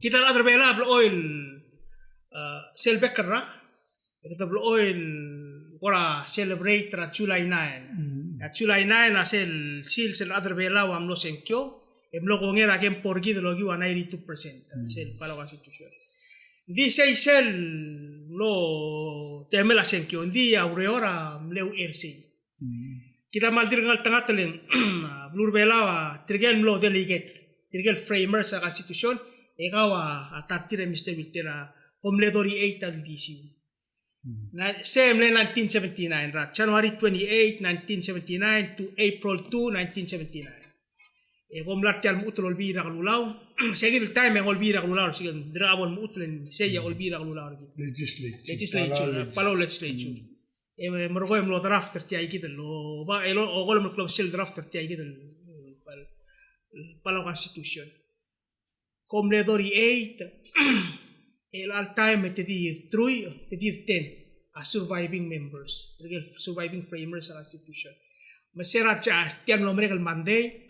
Kid el chad er a Belau a blechoel, a, sel bek el rak, e kede blechoel kora celebrate er a July nine. A July nine a sel sils el chad er a Belau a mlo sengkio, e mlo kongei er a kempo er kid el okiu a ninety-two percent, sel Palau Constitution. Ng di sei sel mlo temel a sengkio, ng di a ureor a mle uchei er sei. Kid a kmal dirk ngeltengat el ng, a, beluu er a Belau a tirke el mlo delegate, tirke el framers er a Constitution, e kau a, a ta er tir e Mister Wilter, a, kom mle thirty-eight a di siu. Na, se mle nineteen seventy-nine, er a January twenty-eight, nineteen seventy-nine to April two, nineteen seventy-nine. E kom mla er tia el lmuut el Olbiil er a Kelulau, se kid el taem e ng Olbiil er a Kelulau, se kid el dirrek a bo lmuut el ng sei a Olbiil er a Kelulau er kid. Legislature. Legislature, Palau Legislature. Palau Legislature. E merkong e mlo draft er tia kid el, o, ba, el, o, okolem el klebesei el draft er tia kid el, el, Palau Constitution. Kom mle thirty-eight, el all time e te di truich, te di ten a surviving members, tirke el surviving framers er a Constitution. Me se er a tia, tia el mlo merek el Monday,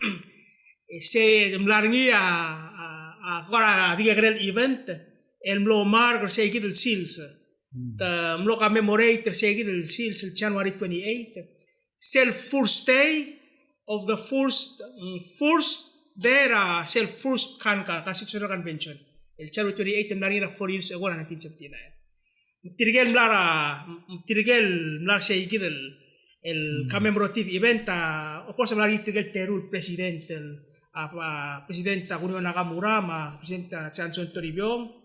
e se mla er ngii a, a, a, kora di kekerei el event, el mlo mark er sei kid el sils. Te mlo commemorate er sei kid el sils el January twenty-eight. Sel first day of the first, mm, first day er a sel first con-, con-, Constitutional Convention. El January twenty-eight el mla er ngii er a four years ago er a nineteen seventy-nine. Tirke el mla er a, tirke el mla er sei kid el, el commemorative event a, of course, mla er ngii tirke el teru el president, el, a, a, President a Kunio Nakamura, me a President a Johnson Toribiong,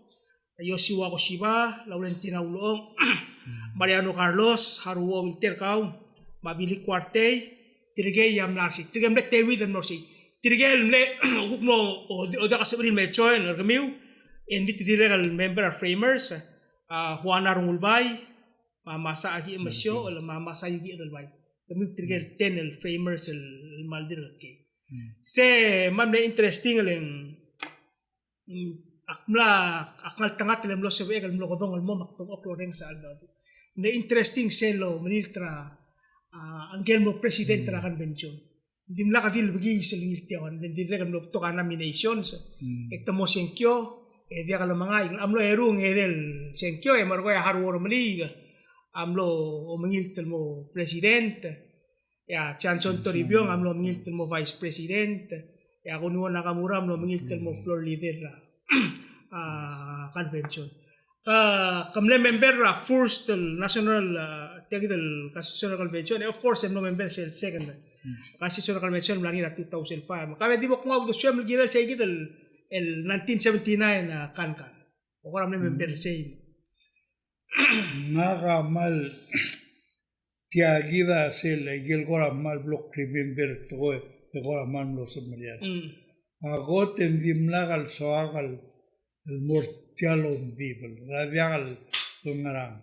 Yosiwa Koshiba, Laurentina Ulechong, Mariano Carlos, Haruo Wilter kau, me a Billy Kuartei, tirke a mla er sei, tirke el mle teuid el mlo er sei. Tirke el mle, kuk mo, o, o diak a sebechir el me join er kemiu, e ng di te dirrek el member er a framers, a, Juana Rengulbai, me a Masaki Emesiochel, me a Masayuki Edelbai. Kemiu tirke el ten el framers el, el kmal dirk kei. Se, me a mle interesting el ng, mm, ak mla, ak ngeltengat el mlo sebechek el mlo kedong el mo me ak dengchokl el orrenges a cheldecheduch. Ng interesting sel melilt er a, a, ngike el mo president er a convention. Ng dimlak di le bekiis el ngii el tia el, ng dirrek el mlo betok a nominations, e te mo sengkio, e diak lemengai, a mlo eru ng edei el sengkio, e merkong e a Haruo Remeliik a mlo omengilt el mo president, e a Johnson Toribiong a mlo omengilt el mo vice president, e a Kunio Nakamura a mlo omengilt el mo floor leader er a, a, convention. Ke, ke mle member er a first el national, a, tia kid el Constitutional Convention, e of course, e mlo member sel second Constitutional Convention el mla er ngii er a two thousand five. Me ka me di bo kmo a uldesuem el kirel sei kid el, el nineteen seventy-nine, a, con-, con-. Bo kora mle member sei. Ngak a kmal Tia kid a sel, ikel kora kmal blo remember tekoi, e kora kmal mlo semeriar. A kot e ng dimlak el soak el, el mo er tia el omdibel, er a diak el ngerang.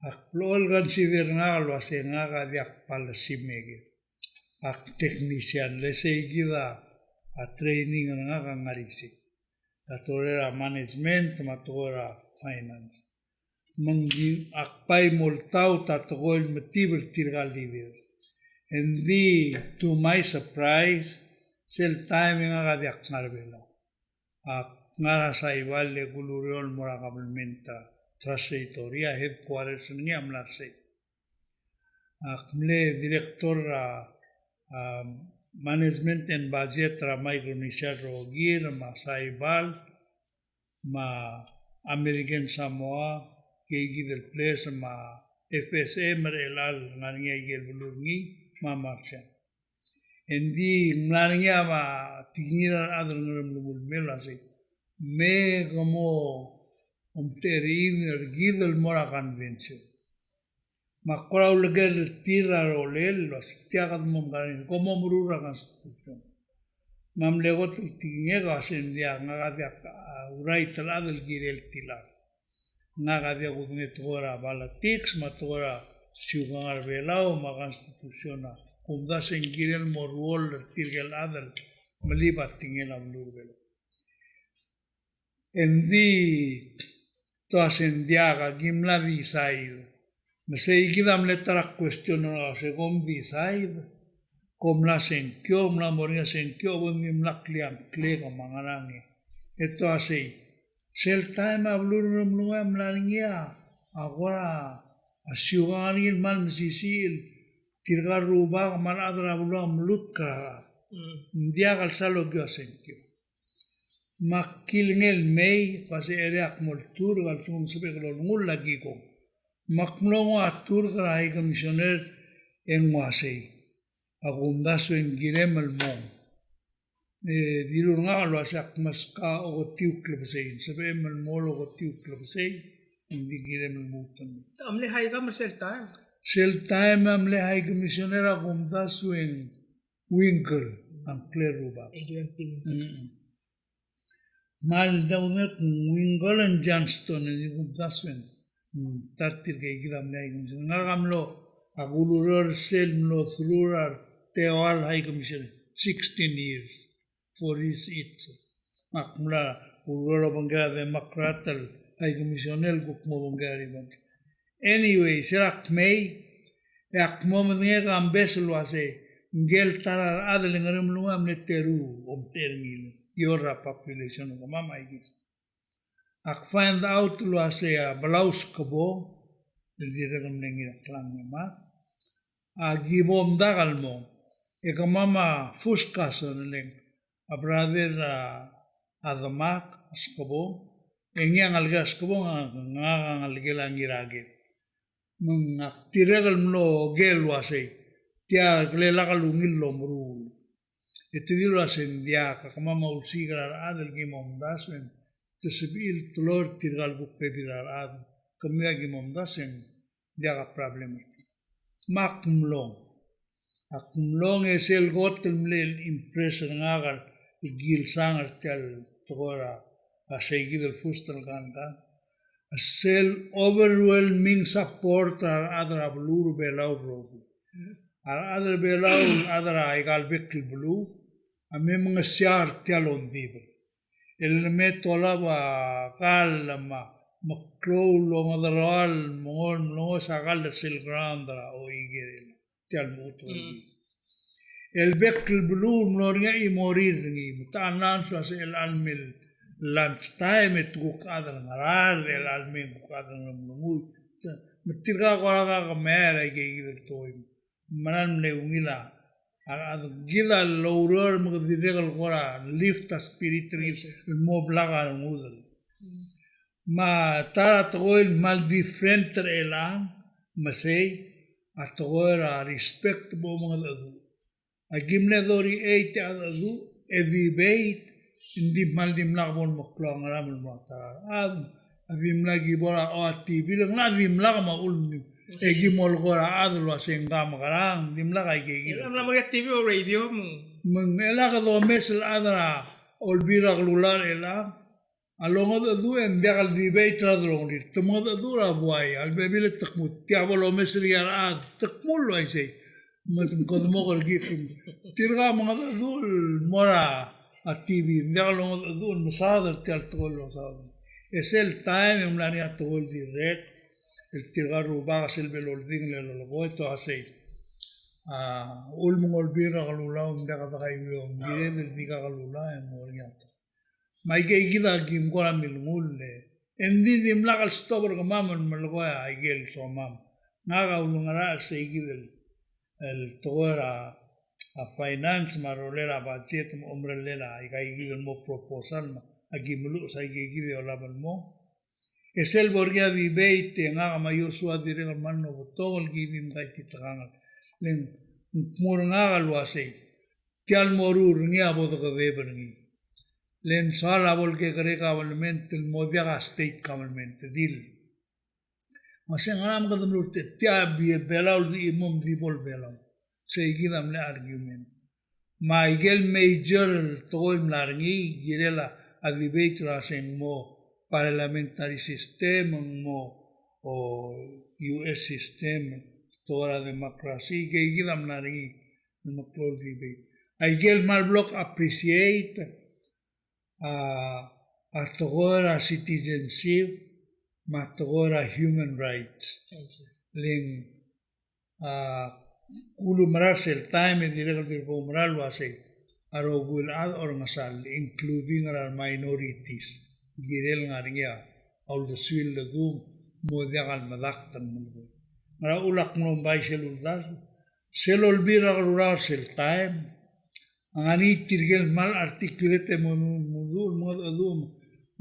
Ak blechoel consider ngak el uasei ngak a diak policy maker. Ak technician, le sei kid a training er ngak a ngar er isei. A tekoi er a management, me a tekoi er a finance. Me ng di ak bai moltaut a tekoi el metibel er tirka el leader. Engdi, to my surprise, sel taem e ngak a diak ngar er a Belau. Ak ngar er a Saipan e kuleruul el mo er a government er a Trust Territory, a headquarters er ngii a mla er sei. Ak mle director er a, a, management and budget er a Micronesia el rokir, me a Saipan, me a American Samoa, keikid el place, me a F S M er chelecha el ngar er ngii a ikel beluu er ngii, me a Marshall. Engdi ng mla er ngii a tekingir a rechad el ngeremlengui el mei el uasei, me ke mo omtechei er kid el mo er a convention. Me ak kora uleker er tir er a rolel el uasei tia kede mo mekar er ngii, kom mo meruul er a constitution. Me a mle kot el tekingek a uasei ng diak, ngak a diak, a, right el chad el kirel tial. Ngak a diak kudengei tekoi er a politics, me a tekoi er a siukang er a Belau, me a constitution a kumdasu e ng kirel mo ruoll er tirke el chad el melib a tekingel a beluu er a Belau. Engdi te uasei ng diak, aki mla decide Me sei kid a mle ta er a question er a se kom decide, kom mla sengkio, mla mo er ngii a sengkio, bo dimlak a ngklek me a ngerang e. E te uasei, sel taem a beluu er a Ngeremlengui a mla er ngii a kora siukang er ngii el kmal mesisiich, tirka el rubak me a rechad er a beluu a melutk er a rechad. Mm. Ng diak el sal okiu a sengkio. Me ak kilengei el mei, kmo se er a ak mo olturk a lsekum ng sebechek el olengull a ki kong. Me ak mlo nguu a turk er a High Commissioner e ng uasei, a kumdasu e ng kirem el mong. E dilu er ngak el uasei ak meskau a oketiu el klebesei, sebechem el mo oketiu el klebesei, e ng di kirem el lmuut el mei. A mle High Com er sel taem? Sel taem a mle High Commissioner a kumdasu e ng Winkle, a ngklel rubak. Adrian T. Winkle. Mm. Me a ldaudek Winkle and Johnston, e di kumdasu e ng, mm, ta er tirke kid a mle High Commissioner. Ngak a mlo, ak ulureor er sel mlo through er a teua el High Commissioner, sixteen years, four years each. Me ak mla ulureor el obengkel a Democrat el High Commissioner el kuk mo obengkel a Republican. Anyway, se er a kmei, e ak mo medengei e kambes el uasei, ngike el ta er a rechad el Ngeremlengui a mle teru, omtechei er ngii el, ior er a population er kemam, I guess. Ak find out el uasei a Belau Skebong, el dirrek el mle Ngiraklangem, a ki bo mdak el mong. E kemam a first cousin el ng, a brother er a, a demak, a Skebong, e ngii a ngelekel a Skebong, a ngak a ngelekel a Ngiraked. Me ngak a dirrek el mlo oker el uasei, tia kele lak el ungil el omeruul. E te dilu el uasei ng diak, a kemam a ulsiik er a rechad el ki mo omdasu e ng, te sebechir el teloi er tirka el kuk bebil er a rechad, kemiu a ki mo omdasu e ng diak a problem er tir. Me ak mlong. Ak mlong e sel kot el mle impress er ngak el kilsang er tia el tekoi er a, a seikid el first el kankan. A sel overwhelming support er a rechad er a beluu er a Belau el rokui. A rechad er a Belau, a rechad er aika el bek el beluu, a me mengesiar tia el ongdibel. El me tolab a kall me a meklou el ongederoal, me ng olengeseu a kall er sel ground er a oiker el tia el lmuut er ngii. Mm. El bek el beluu el mlo er ngii a chimorir er ngii, me te announce el uasei chelecha el mei el lunch time e te kuk chad er a Ngaraard, chelecha el mei e kuk chad er a Ngeremlengui. Me tirka kora kuk meang er aikeikid el tekoi. Me ng mle ungil a, a, a, kid a loureor me kede dirrek el kora lift a spirit er ngii el mo blak a rengud el. Mm. Me a ta er a tekoi el kmal different er chelechang, me sei, a tekoi er a respect bo mengedecheduch. Aki mle thirty-eight a chedecheduch, e debate, ng di kmal dimlak bo lemeklou a ngerang el mo er a ta er a rechad. A dimlak ki bo er a, o, a T V, le ng dimlak me a uchul me ng di. E ki mo lekoi er a chad el uasei ng ka mekerang, dimlak aikeikid. E mla mo er a T V o radio me ng. Me ng chelechang kede omes el chad er a Olbiil er a Kelulau er chelechang. A longedecheduch e ng diak el debate er a delongelir. Te mengedecheduch er a buai, a lebebil e te kmu, tia bo lomes er ngii a rechad, te kmu el uaisei. Me te kede mo kerekikl. Tirka a mengedecheduch el mo er a T V, ng diak longedecheduch el mesaod er tia el tekoi el losaod. E sel taem e ng mla er ngii a tekoi el dirrek, el tirka el rubak a sel bo loldingel el lolekoi e te uasei, a, uchul me ng Olbiil er a Kelulau, ng diak dekaingeseu, ng kired el di kakelulau e mo er ngii a tekoi. Me aikeikid a kim kora milengull e. E ng di dimlak el stop er kemam el melekoi aike el somam. Ngak a ulengerachel er seikid el, el tekoi er a, a finance me a rolel a budget me a omerellel aikeikid el mo proposal me aki meluches aikeikid e olab el mo. E sel bo er ngii a debate e ngak me a Joshua a dirrek el kmal mo betok el ki di mkaititekangel. Le ng kmo er ngak el uasei, tia el moruul er ngii a bo dekedeb er ngii. Le ng soal a bo lekekerei a government el mo diak a state government, dil. Me se ngera me kede meruul er tia, tia a Belau el di chimo me di bo el Belau. Seikid a mle argument. Me aike el major el tekoi el mla er ngii, kirel a debate er a se ng mo parliamentary system, ng mo, o, U S system, tekoi er a democracy, aikeikid a mla er ngii el meklou el debate. Aike el kmal blak appreciate, a, a tekoi er a citizenship, me a tekoi er a human rights. I see. Le ng, a, kulemerang er sel taem e dirrek el di bo kulemerang el uasei a rokui el chad a orrenges el including er a re minorities, kirel ngar er ngii a uldesuir el dung, mo diak el medakt el melekoi. Ngera uchul ak mlo bai sel uldasu? Sel Olbiil er a Kelulau er sel taem a ngar er ngii tirke el kmal articulate e mo meduch el mengedecheduch,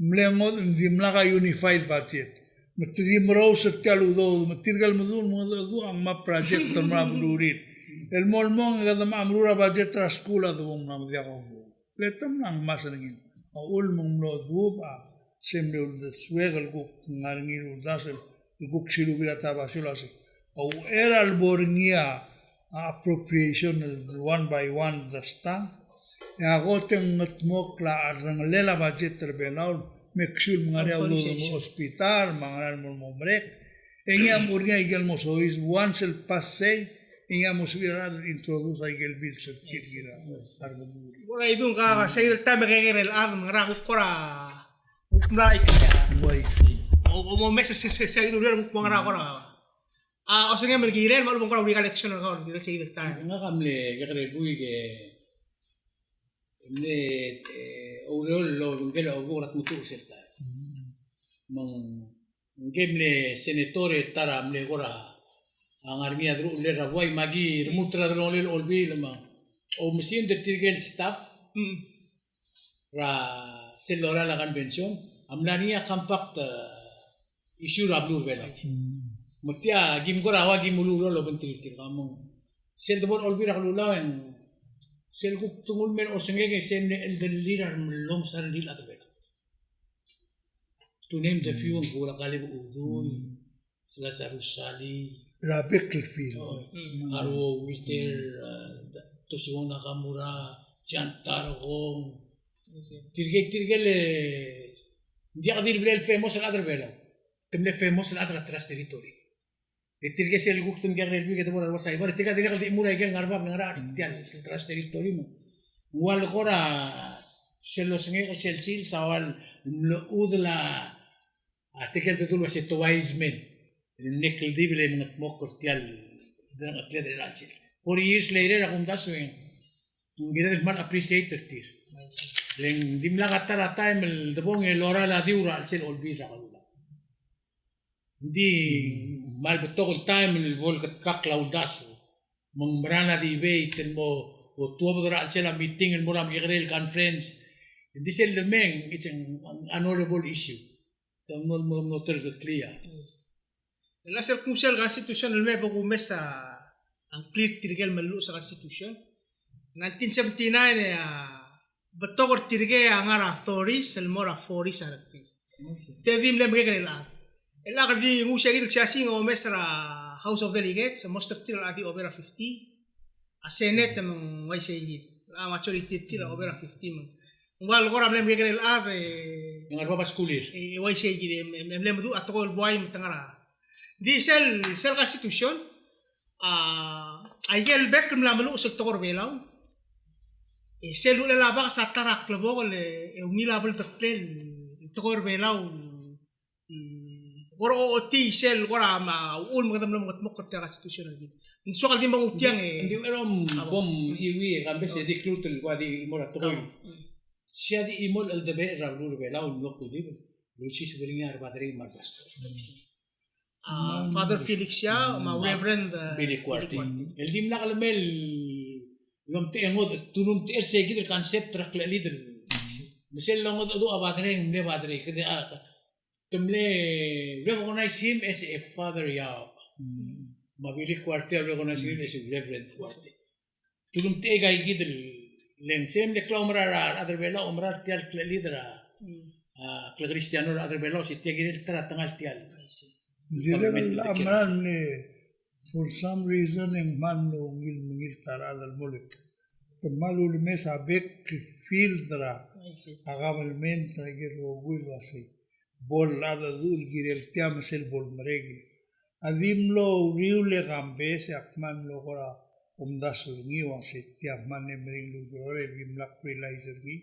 mle ngodech, ng dimlak a unified budget. Me te di merous er tia el udoud, me tirke el meduch el mengedecheduch a ngmai a project el mla meruul. El mo el mong e kede meruul a budget er a skuul a debo mla mo diak a udoud. Le te mla ngmasech er ngii. A uchul me ng mlo dubech a se mle uldesuek el kuk ngar er ngii el uldasu el kuk silubii er a ta el basio el uasei a uchei er a lebo er ngii a appropriation el one by one destang, e a kot e ng ngetmokl a cherrengelel a budget er a Belau el me ksiu el ngar er ngii a udoud el mo hospital, me a ngera el mo merek. E ngii a mo er ngii a ikel mo soiseb, once el pass sei, e ngii a mo sebechir a rechad el introduce a ikel bills er tir el kirel a revenue. Kora idung ka, ka sei el taem e kekerei el chad, me ngera kuk kora kuk mla ikea. Uaisei. O, o mo mes se, se, se, sei el ureor kuk ngera kora. A, osengem el kirel, me a lebo ng kora uriul a election er kau, kirel sei el taem. Ngak a mle kekerei el buik e mle, e, oureor el obengkel a obuk er a tmetuch er sel taem. Me ng Ngike mle senator e ta er a mle kora ngar er ngii a deruchellel er a buai me aki remurt er a delongelel a Olbiil me a oumesingd er tirke el staff er a sel lorael a convention a mla er ngii a compact, eh, issue er a beluu er a Belau. Me tia kim kora ua kim uluureor el obengterir tirka me ng sel debo er a Olbiil er a Kelulau e ng sel kuk tengul mei er a osengek e sel mle cheldellir a remellonges a rengrir el chad er a Belau. To name the few, ng kuk er a Kaleb Udui, Lazarus Salii, er a bek el field, a Ruo Wilter, a, Toshio Nakamura, John Tarkong. Tirke, tirke el, ng diak di le blal famous el chad er a Belau. Te mle famous el chad er a Trust Territory. E tirke sel kuk te mle kekerei el buik e te bo er a Belau Saipan, e tirka dirrek el di chemur a ikel ngar er a bab el ngar er a tia el Trust Territory me ng ua le kora sel osengek el sel sils a ua le mlechudel a tirke el dedu el uase te wise men el mle kldibel e mengetmokl er tia el delengchekled er chelecha el sils. Forty years later a kumdasu e ng kired el kmal appreciate er tir. Le ng dimlak a ta er a taem el debong e lorael a diu er a chelsel Olbiil er a Kelulau. Ng di kmal betok el taem el bo leketkakl a uldasu me ng mera el debate el mo, o tuobed er a chelsel a meeting el mo er a mekekerei el conference. Ng di sel demeng, it's an honorable issue. Te mo, mo, mo terkeklii a. El sel kungsi el constitution el me bo kumes a ngklir tirke el melluches a constitution. Nineteen seventy-nine e a betok er tirke a ngar er a thirties el mo er a forties a rektir. Te di mle mekekerei el chad. El chad di nguu sei kid el siasing a omes er a House of Delegates, most er tir a di over a fifty. A Senate me ng uaisei kid. A majority er tir a over a fifty me ng ua le kora mle mekekerei el chad e ng ngar er a bab a skulir. E uaisei kid e mle meduch a tekoi el buai me te ngar er a. Di sel, sel constitution, a, a ikel bek el mla meluches el tekoi er a Belau. E sel uchelel a baks a ta er a klebokel e ungil a bldeklel el tekoi er a Belau. Kora ochotii sel kora me a uchul me kede mlo mengetmokl er tia el constitution er kid. Ng soak el di mengu tiang e. Ng di uchei er a bo mchiuii e Kambes e di kuk el kora di chimo er a tekoi. Sia di chimo el cheldebechel er a beluu er a Belau el mlo kldibel el olsiseb er ngii a rebaderei me a rebastor. A Father Felix Yao me a Reverend, eh, Billy Kuartei. El dimlak lemei el omtechei, ngodech, te ulemtechei er sei kid el concept er a klechelid el. Me sel longedecheduch a baderei, ng mle baderei, kede a, te mle recognize him as a Father Yao. Me a Billy Kuartei a recognize him as a Reverend Kuartei. Te ulemtechei aika kid el, le ng sel mle klaumerang er a rechad er a Belau, oumera er tia el klechelid er a, a, klekristiano er a rechad er a Belau, se tia kirel ta er a tengal tia el. Dirrek el mera el mle, for some reason, e ng kmal mlo ungil mengilt a rechad el mo le. Te kmal ulemes a bek el field er a, a government er a ikel rokui el uasei bo lechadecheduch el kirel tia me sel bo lemerek. A di mlo uriul e Kambes e ak kmal mlo kora omdasu er ngii el uasei tia kmal mle meringel el ureor e dimlak realize er ngii.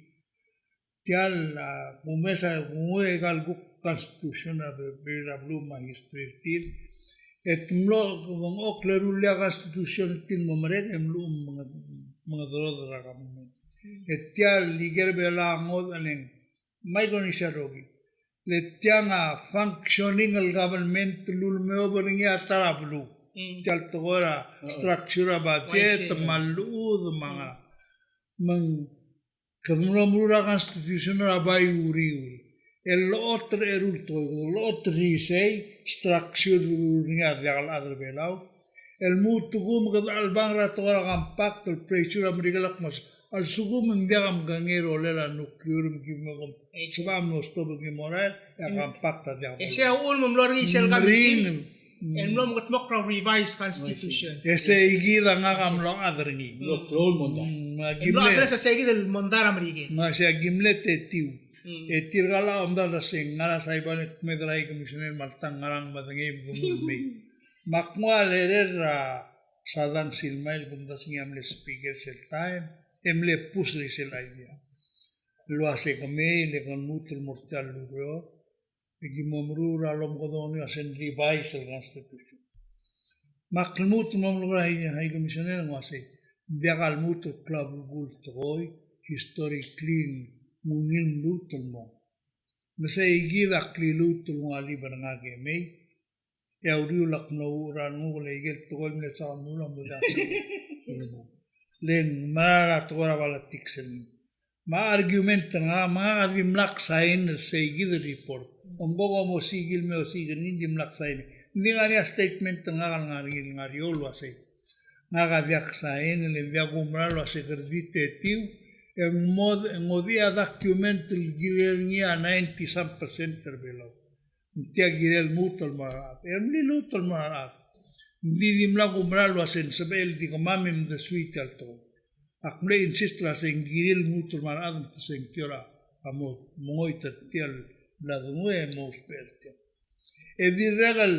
Tia el, a, kumes a, kunguu aika el kuk constitution er a be-, be-, er a beluu me a history er tir. E te mlo, kede ngchokl e rullii a constitution er tir el mo merek, e mluchel menge-, mengedereder er a government. E tia el ikel Belau a ngodech el ng Micronesia el rokir. Le tiang a functioning el government el ulemeob er ngii a ta er a beluu. Mm. Tia el tekoi er a structure er a budget, me a llechud, me a ngerang. Me ng kede mlo meruul a constitution er a bai uriul. El locha er a eru el tekoi, locha er isei, structure er ngii a diak el chad er a Belau. El lmuut el kmo kede chelebangel er a tekoi er a compact, el pressure er a Merikel el kmo a lsekum ng diak mkengei a rolel a nuclear, me ki mo kom sebecham el mo stop e ki mo er a, e a compact a diak. E sei a uchul me ng mlo er ngii sel meeting el mlo mekedmokl er a revised constitution. E sei kid a ngak a mlo chad er ngii. Mlo klou el mondai. Mm, me a ki mle address a sei kid el mondai er a Merikel. Me sei a ki mle tetiu. Mm. E tirka el omdasu el se ng ngar er a Saipan e kmeed er a High Commissioner me a le ta ng ngerang, medengei me dengei. Me ak nguu a letter er a Sadang Silmail, kumdasu e ng mle speaker sel taem, e mle push er sel idea el uase kemiu e ke lmuut el mo er tia el ureor, e ki mo meruul er a lomekedong er ngii a se ng revise el constitution. Me ak lmuut el mo melekoi er a High Commissioner e ng uase, ng diak a lmuut el klou a belkul el tekoi, historically ng ungil el lmuut el mo. Me sei kid a kliluut el nguu a leave er ngak e mei, e a uriul ak mlo uchul er a renguk el ikel tekoi el mle soak el meruul a mo diak. Le ng mera el tekoi er a politics er ngii. Me a argument er ngak, me ngak a dimlak sign er sei kid el report. Omko kom osiik el me osiik er ngii, dimlak sign. Ng di ngar er ngii a statement er ngak el ngar er ngii el ngar er eou el uasei, ngak a diak sign, le ng diak kumerang el uasei kede di tetiu, e ng mo, e ng ngodech a document el kirel ngii a ninety some percent er a Belau. Ng tia kirel lmuut el mo er a rechad. E mle lmuut el mo er a rechad. Ng di dimlak kumerang el uasei ng sebechel di kemam e mdesuii tia el tekoi. Ak mle insist el uasei ng kirel lmuut el mo er a rechad me te sengkio er a mo, mo ngoit er tia el bla denguu e mo ousbech er tia. E dirrek el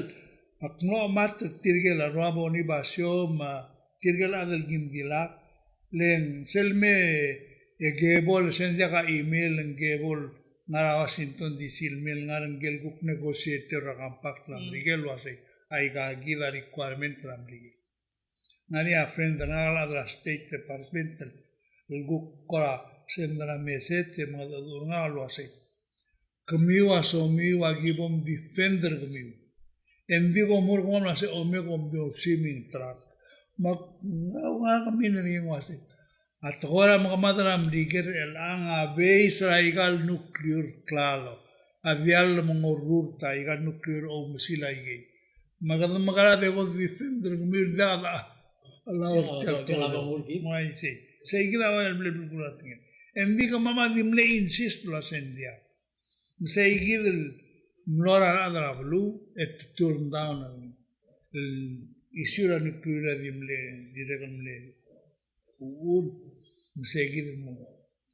ak mlo chemat er tirke el rua Boni Basio me tirke el chad el kim dilak, le ng sel me e Gable, se ng diak a email, ng Gable ngar er a Washington D C el me el ngar er ngii el kuk negotiator er a compact er a Merikel el uasei, aika kid a requirement er a Merikel. Ng ngar er ngii a friend er ngak el chad er a State Department el kuk kora send er a message e mengedecheduch er ngak el uasei, kemiu a somiu a ki bom defend er kemiu. E ng di kom mo er kemam el uasei, omiu kom di osiik me ng track. Me ak nguu a comment er ngii el uasei, a tekoi er a mekemad er a Merikel er chelechang a base er aika el nuclear klalo. A diall me ng orrurt aika el nuclear oumesil aikei. Me kede mekerang e de ko defend er kemiu el diak a, a, a, a, a, a, a, a, a, me a isei. Sei kid a ua el mle belkul a tekingel. E ng di kemam a di mle insist el uasei ng diak. Me sei kid el mlo er a rechad er a beluu e te turn down el issue er a nuclear a di mle, dirrek el mle uchul. Me sei kid el mo,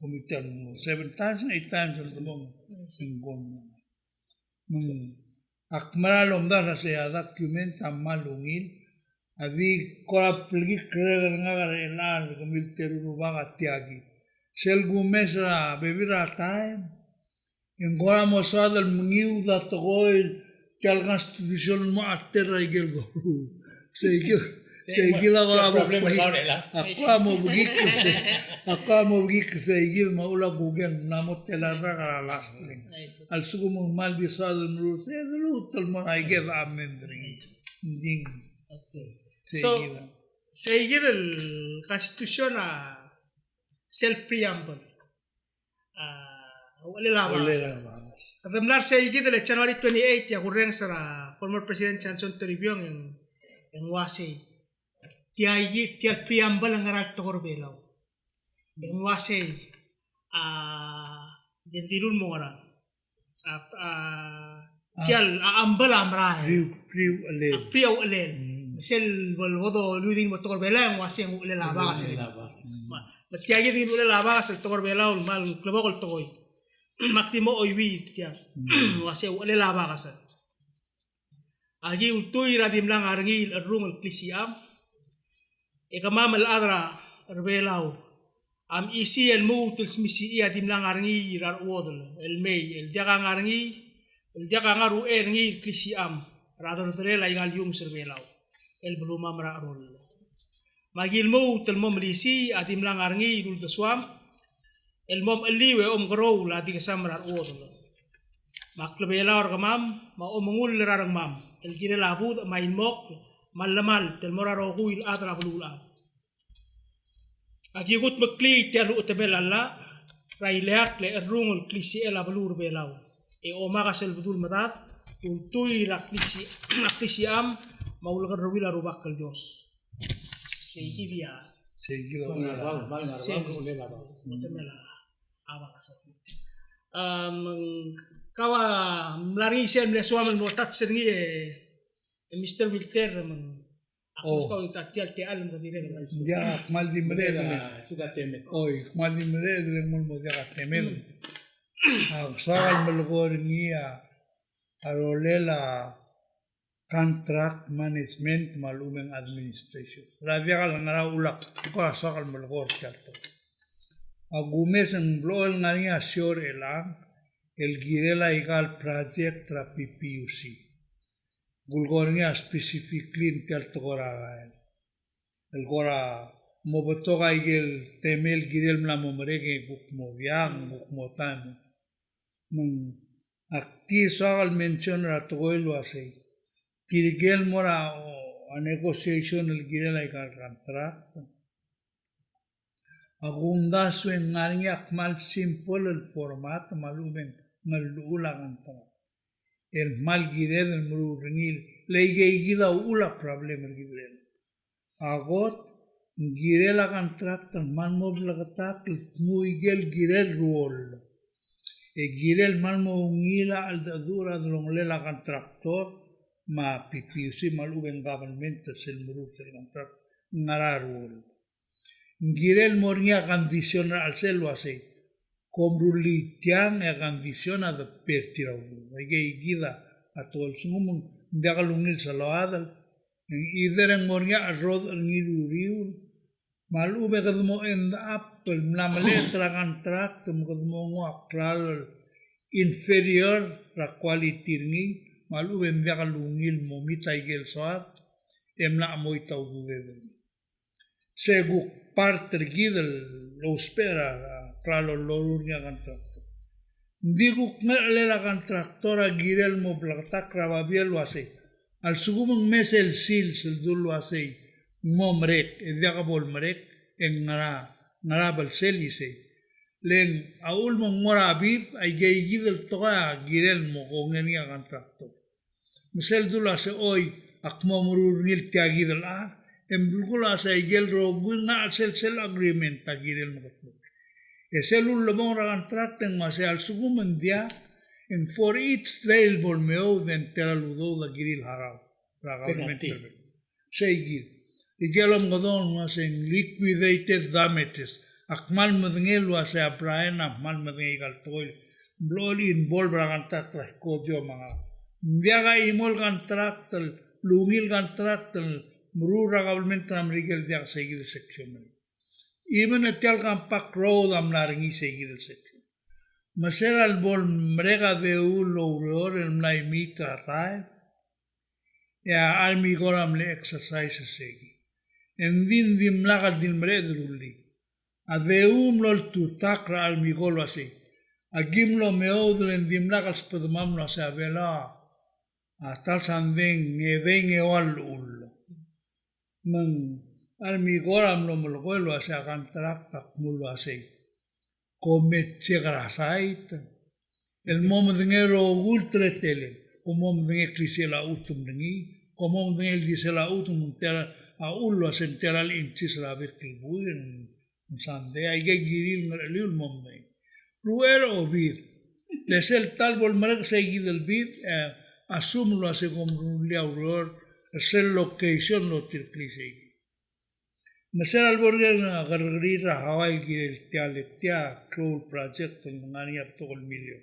committee el mo seven times, eight times el mo, ng kom. Me ng ak mera el omdasu el uasei a document a kmal ungil, a di kora blekikl er ngak er chelechang el kemiu el teru el rubak a tia kid. Sel kumes er a bebil er a taem, e ng kora mo soad el mengiud a tekoi el tia el constitution el mo alter er a ikel doruul. Sei kid, sei kid a kora mo, a kora mo bekikl er sei, a kora mo bekikl er sei kid me a uchul a kuk e ng mla mo tela el rak er a last link. A lsekum ng kmal di soad el meruul, se de lmuut el mo er a ikel amend er ngii. Ng di. Okay. Sei kid a. So, sei kid el constitution a sel preamble. A, uchelel a bakas. Uchelel a bakas. Kede mla er sei kid el January twenty-eight e a kurrenges er a former President Johnson Toribiong e ng, e ng uasei, tia kid, tia el preamble a ngera el tekoi er a Belau. E ng uasei, a, e ng dilu el mo ngerang. A, a, tia el, a, amble a merael. Priu, priu uchelel. A, priu uchelel. Mm. Me sel bo, bo doluu e di mo tekoi er a Belau e ng uasei ng uchelel a bakas. Uchelel a bakas. Me, me tia kid el uchelel a bakas el tekoi er a Belau el kmal klebokel el tekoi. Me ak di mo chuieuii tia. Mm. Uasei uchelel a bakas. Aki ultuil er a dimlak ngar er ngii el cherrungel el klisicham. E kemam el chad er a Belau a mechisii el lmuut el smisichii a dimlak ngar er ngii er a rechuodel el mei, el diak a ngar er ngii, el diak a ngar er a uchei er ngii el klisicham. er a deldelel aika el iungs er Belau el belumam er a cheroll. Me aki lmuut el mo melisiich a dimlak ngar er ngii el uldesuam el mo mechelliu e omkeroul a dikesam er a rechuodel. Me a klebelau er kemam me a omengull er a rengmam el kirel a budech me a ilmokl me a llemalt el mo er a rokui el chad er a beluulechad. Aki kutmeklii tia el uchetemel a llach er a ileakl e cherrungel el klisichel a beluu er Belau e omak a sel bedul medad, ultuil a klisi, a klisicham me a ulekerreuil a Rubak el Dios. Seikid a. Seikid a. Mal ngar er a bau, mal ngar er a bau, uchetemel a bau. Am, kau a mla er ngii sel mle soam el mo touch er ngii e, e Mister Wilter, me ng Ak meskau a tia el techall me ke dirrek el. Ng diak, ak kmal di mereched. Oi, ak kmal di mereched el mo diak a temel. Ak soak el melekoi er ngii a rolel a contract management me a lechub e ng administration. Er a diak el ngar er a ulak, ak soak el melekoi er tia el tekoi. Ak umes e ng blechoel ngar er ngii a sure er chelechang el kirel aika el project er a P P U C. Kulekoi er ngii a specifically tia el tekoi er a rael. El kora mo betok aike el temel el kirel mla mo merek e kuk mo diak, kuk mo taem. Me ng ak di soak el mention er a tekoi el uasei, tirke el mo er a, o, a negotiation el kirel aika el contract. Ak umdasu e ng ngar er ngii a kmal simple el format me a lechub e ng llechul a contract el kmal kired el meruul er ngii, le aikeikid a uchul a problem er kid er chelechang. A kot, ng kirel a contract el kmal mo bleketakl el dmu aike el kirel el ruoll. E kirel kmal mo ungil a cheldecheduch er a delongelel a contractor me a P P U C me a lechub e ng government er sel meruul sel contract, ng ngar er a ruoll. Ng kirel mo er ngii a condition er a chelsel el uasei, kom rullii tiang e a condition a de pay er tir a udoud. Aikeikid a tekoi el sekum ng diak lungil sel load el, either e ng mo er ngii a cherrodech er ngii el uriul, me a lechub e kede mo end up el mla melecha er a contract me kede mo nguu a klalo el inferior er a quality er ngii, me a lechub e ng diak lungil el mo meet aike el soad e mla chemoit a ududed er ngii. Se kuk part er kid el ousbech er a klalo el loruul er ngii a contractor. Ng di kuk ngerechelel a contractor a kirel mo bleketakl er a babier el uasei, a lsekum ng mes el sils el dul uasei ng mo merek, e diak bo lemerek, e ng ngera, ngera belsel isei. Le ng a uchul me ng mo er a bid, aikeikid el tekoi a kirel mo kongei er ngii a contractor. Me sel dul uasei, oi, ak mo meruul er ngii el tia kid el chad, e ng belkul a uasei aike el rokui el ngar er a chelsel sel agreement a kirel mekedmokl. E sel ullebongel er a contract e ng uasei a lsekum ng diak, e ng for each day el bo lemeoud e ng tela el udoud a kirir el harau er a government. Penalty. Seikid. Ikel omekedong el uasei ng liquidated damages. Ak kmal medengei el uasei a Brian a kmal medengei aika el tekoi el blechoel involve er a contract er a Scotio me a ngak. Ng diak a chimo el contract el, ungil contract el meruul er a government er a Merikel el diak seikid el section. Even a tia el Compact Road a mla er ngii seikid el section. Me se er a lebo lemerek a deu el oureor el mla imiit er a taem, e a Army Corps a mle exercise er seikid. E ng di, ng dimlak el di mereched el rullii. A deu a mlo oltutakl er a Army Corps el uasei, aki mlo meoud e ng dimlak el sbedemam el uasei a Belau a ta el sandei e ng edei ng eua el llechul. Me ng Army Corps a mlo melekoi el uasei a contract a kmu el uasei, kom me check er a site el mo medengei a rokui el teletelel. Kom mo medengei a klisichel a chutem er ngii, kom mo medengei a ildisel a chutem, ng tela a chull el uasei ng tela el inches er a bek el buil, ng sandei, aike el kirir el ngercheliu el mo medengei. Ruchei er a obid. Le sel ta el bo lemerek seikid el bid, e assume el uasei kom rullii a ureor er sel location el otireklii seikid. Me se er a lebo er ngii a kerrekeriil er a Hawaii el kirel tia, le tia klou el project el ngar er ngii a betok el million.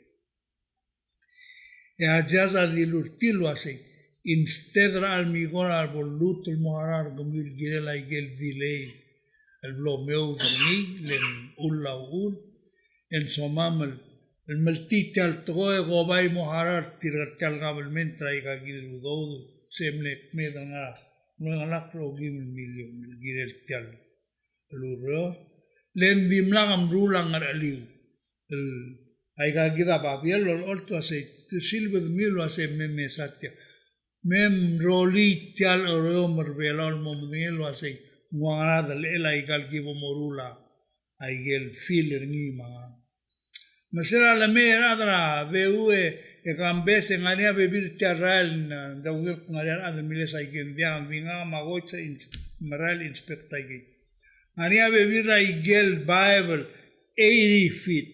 E a judge a dilu er tir el uasei, instead er a Army Corps a lebo lluut el mo harau er kemiu el kirel aike el delay el blo meoud er ngii, le ng chull a uchul, e ng somam el el meltii tia el tekoi e ko bai mo harau er tirke el tia el government er aika kid el udoud, se mle kmeed el ngar er a, ngar er a okeim el million el kirel tia el ureor. Le ng dimlak a meruul a ngercheliu el aika kid a babier el olecholt el uasei, te silbedemiu el uasei me mesa tia. Me mrolii tia el Oreor me a Belau el mo medengei el uasei, ng ua ngera delechel aika el ki bo moruul a aike el fill er ngii me a ngerang. Me se er a lemei er a rechad er a V U e, e Kambes e ng ngar er ngii a bebil er tia el rael, ng, ng di ua el ngar er ngii a rechad el miles aike, ng diak, ng di ngak me a Koits a ins-, merael inspect aike. Ng ngar er ngii a bebil er aike el baeb el eighty feet.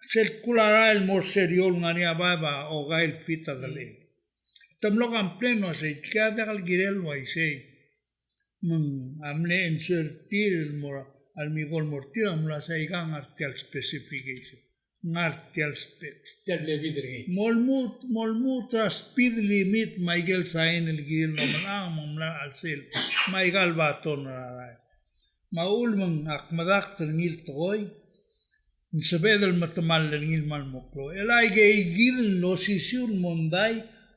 Sel kuk a rael el mo er sel eou el ngar er ngii a baeb a okai el feet a delechel. Te mlo complain el uasei, tia diak el kirel el uaisei. Me ng a mle answer er tir el mo er a, a lmikol mo er tir a mlo uasei aika a ngar tia el specification. Ngar tia el spec. Tia el mle bid er ngii. Mo lmuut, mo lmuut er a speed limit me aike el sign el kirel el omelechang me ng mla er a chelsel. Me aika el baton er a rael. Me a uchul me ng ak medakt er ngii el tekoi, ng sebeched el metemall er ngii el kmal mo klou. El aike kid el osisiu el mondai,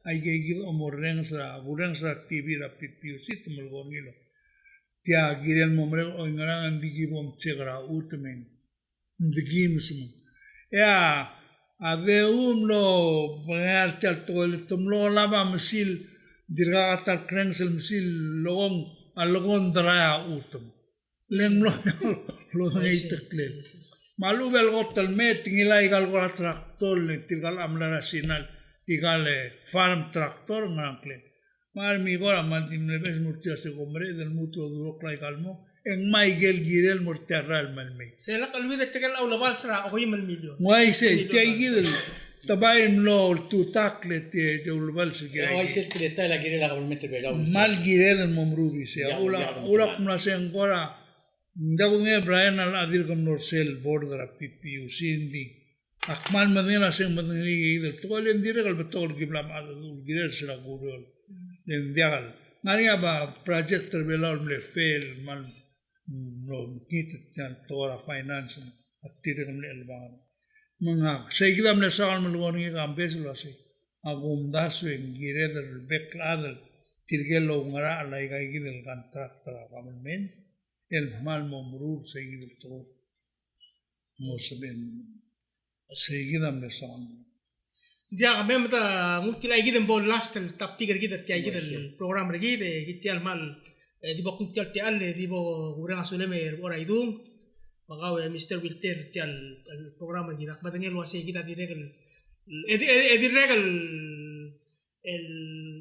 aike kid a omorrenges er a, kurrenges er a TV er a PPUC, te melekoi er ngii el, tia kirel mo merek el oingerang, ng di ki bo mcheck er a chutem e ng di ki mesmeng. E a, a V U a mlo mengai er tia el tekoi el te mlo olab a mesil, dirkak a ta el krenges el mesil el lekong, a lekong e ng dry a chutem. Le ng mlo, mlo dengei a teklel. Me a lechub e a kot el mei, te ngilai aika el kora tractor, le tirka el mla er a Sina, tirka el, e, farm tractor, ngerang klel. Me a lmikol a kmal di mle beches el mo er tir el uasei kom mereched el lmuut el odurokl aika el mo, e ng mei aike el kirel el mo er tia el rael el mei. Sel lak el uid e tirke el ulebals er a okeim el million. Ng uaisei, tia kid el, te bai mlo oltutakl e tia, tia ulebals el kirel. E uaisei el teletael a kirel a kabelment er a Belau. Kmal kired el mo meruul er isei. Ia, ulak, ia, ulak mla se ng kora, ng diak kudengei a Brian a locha dirk mlo er sel board er a PPUC, ng di. Ak kmal medengei el uasei ng medengelii aike kid el tekoi, le ng dirrek el betok el ki bla mechad el kirel sel kureor. Le ng diak el. Ng ngar er ngii a project er a Belau el mle fail, kmal, mm, mlo mekngit tia el tekoi er a finance, ak dirrek el mle chelebangel. Me ngak, sei kid a mle soak el melekoi er ngii e Kambes el uasei, a kumdasu e ng kired el bek el chad el tirke el oungerachel aika kid el contract er a government, el kmal mo meruul sei kid el tekoi. Mo sebechel. Sei kid a mle soak. Diak, me meda nguu tia kid el bo last el topic er kid er tia kid el program er kid, e kid tia el kmal, e, di bo kuk tia el techall, e di bo kureng a sulem er a Idung. Me kau, e, Mister Wilter, tia el, el program er kid. Ak medengei el uasei kid a dirrek el, e di, e, e dirrek el el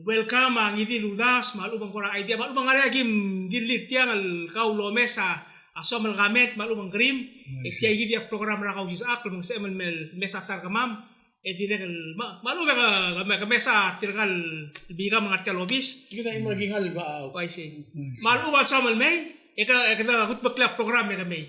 welcome a ngii di el uldasu, me a lechub e ng kora idea, me a lechub e ng ngar er ngii a kim dilu er tiang el kau el omes a soam el comment, me a lechub e ng krim, e tia kid a program er a Kausisechakl, me ng sebechem el mesa ta er kemam, e dirrek el, me a, me a lechub e ke, ke, ke mesa tirka el bikam el ngar tia el obis. Kid a chimo er a kingall el ba, uaisei. Me a lechub a soam el mei, e ke, e kede kutmeklii a program e ke mei.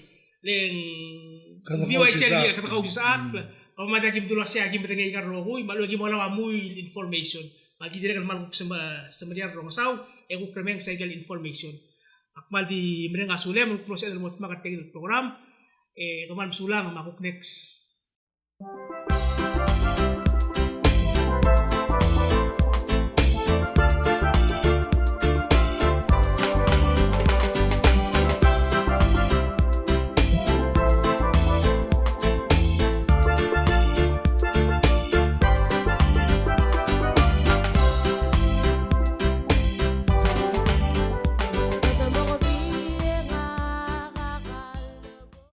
Le ng di uaisei el, e kede Kausisechakl, kemam a kim dulu el uasei a kim medengei aika el rokui, me a lechub e kim olab a mui el information. Me aki dirrek el kmal kuk sem-, semeriar el rongesau, e kuk remenges aike el information. Ak kmal di mereng a sulem, kuk mlo sebeched el mo dmak er tia kid el program, e kmal mesulang, me a kuk next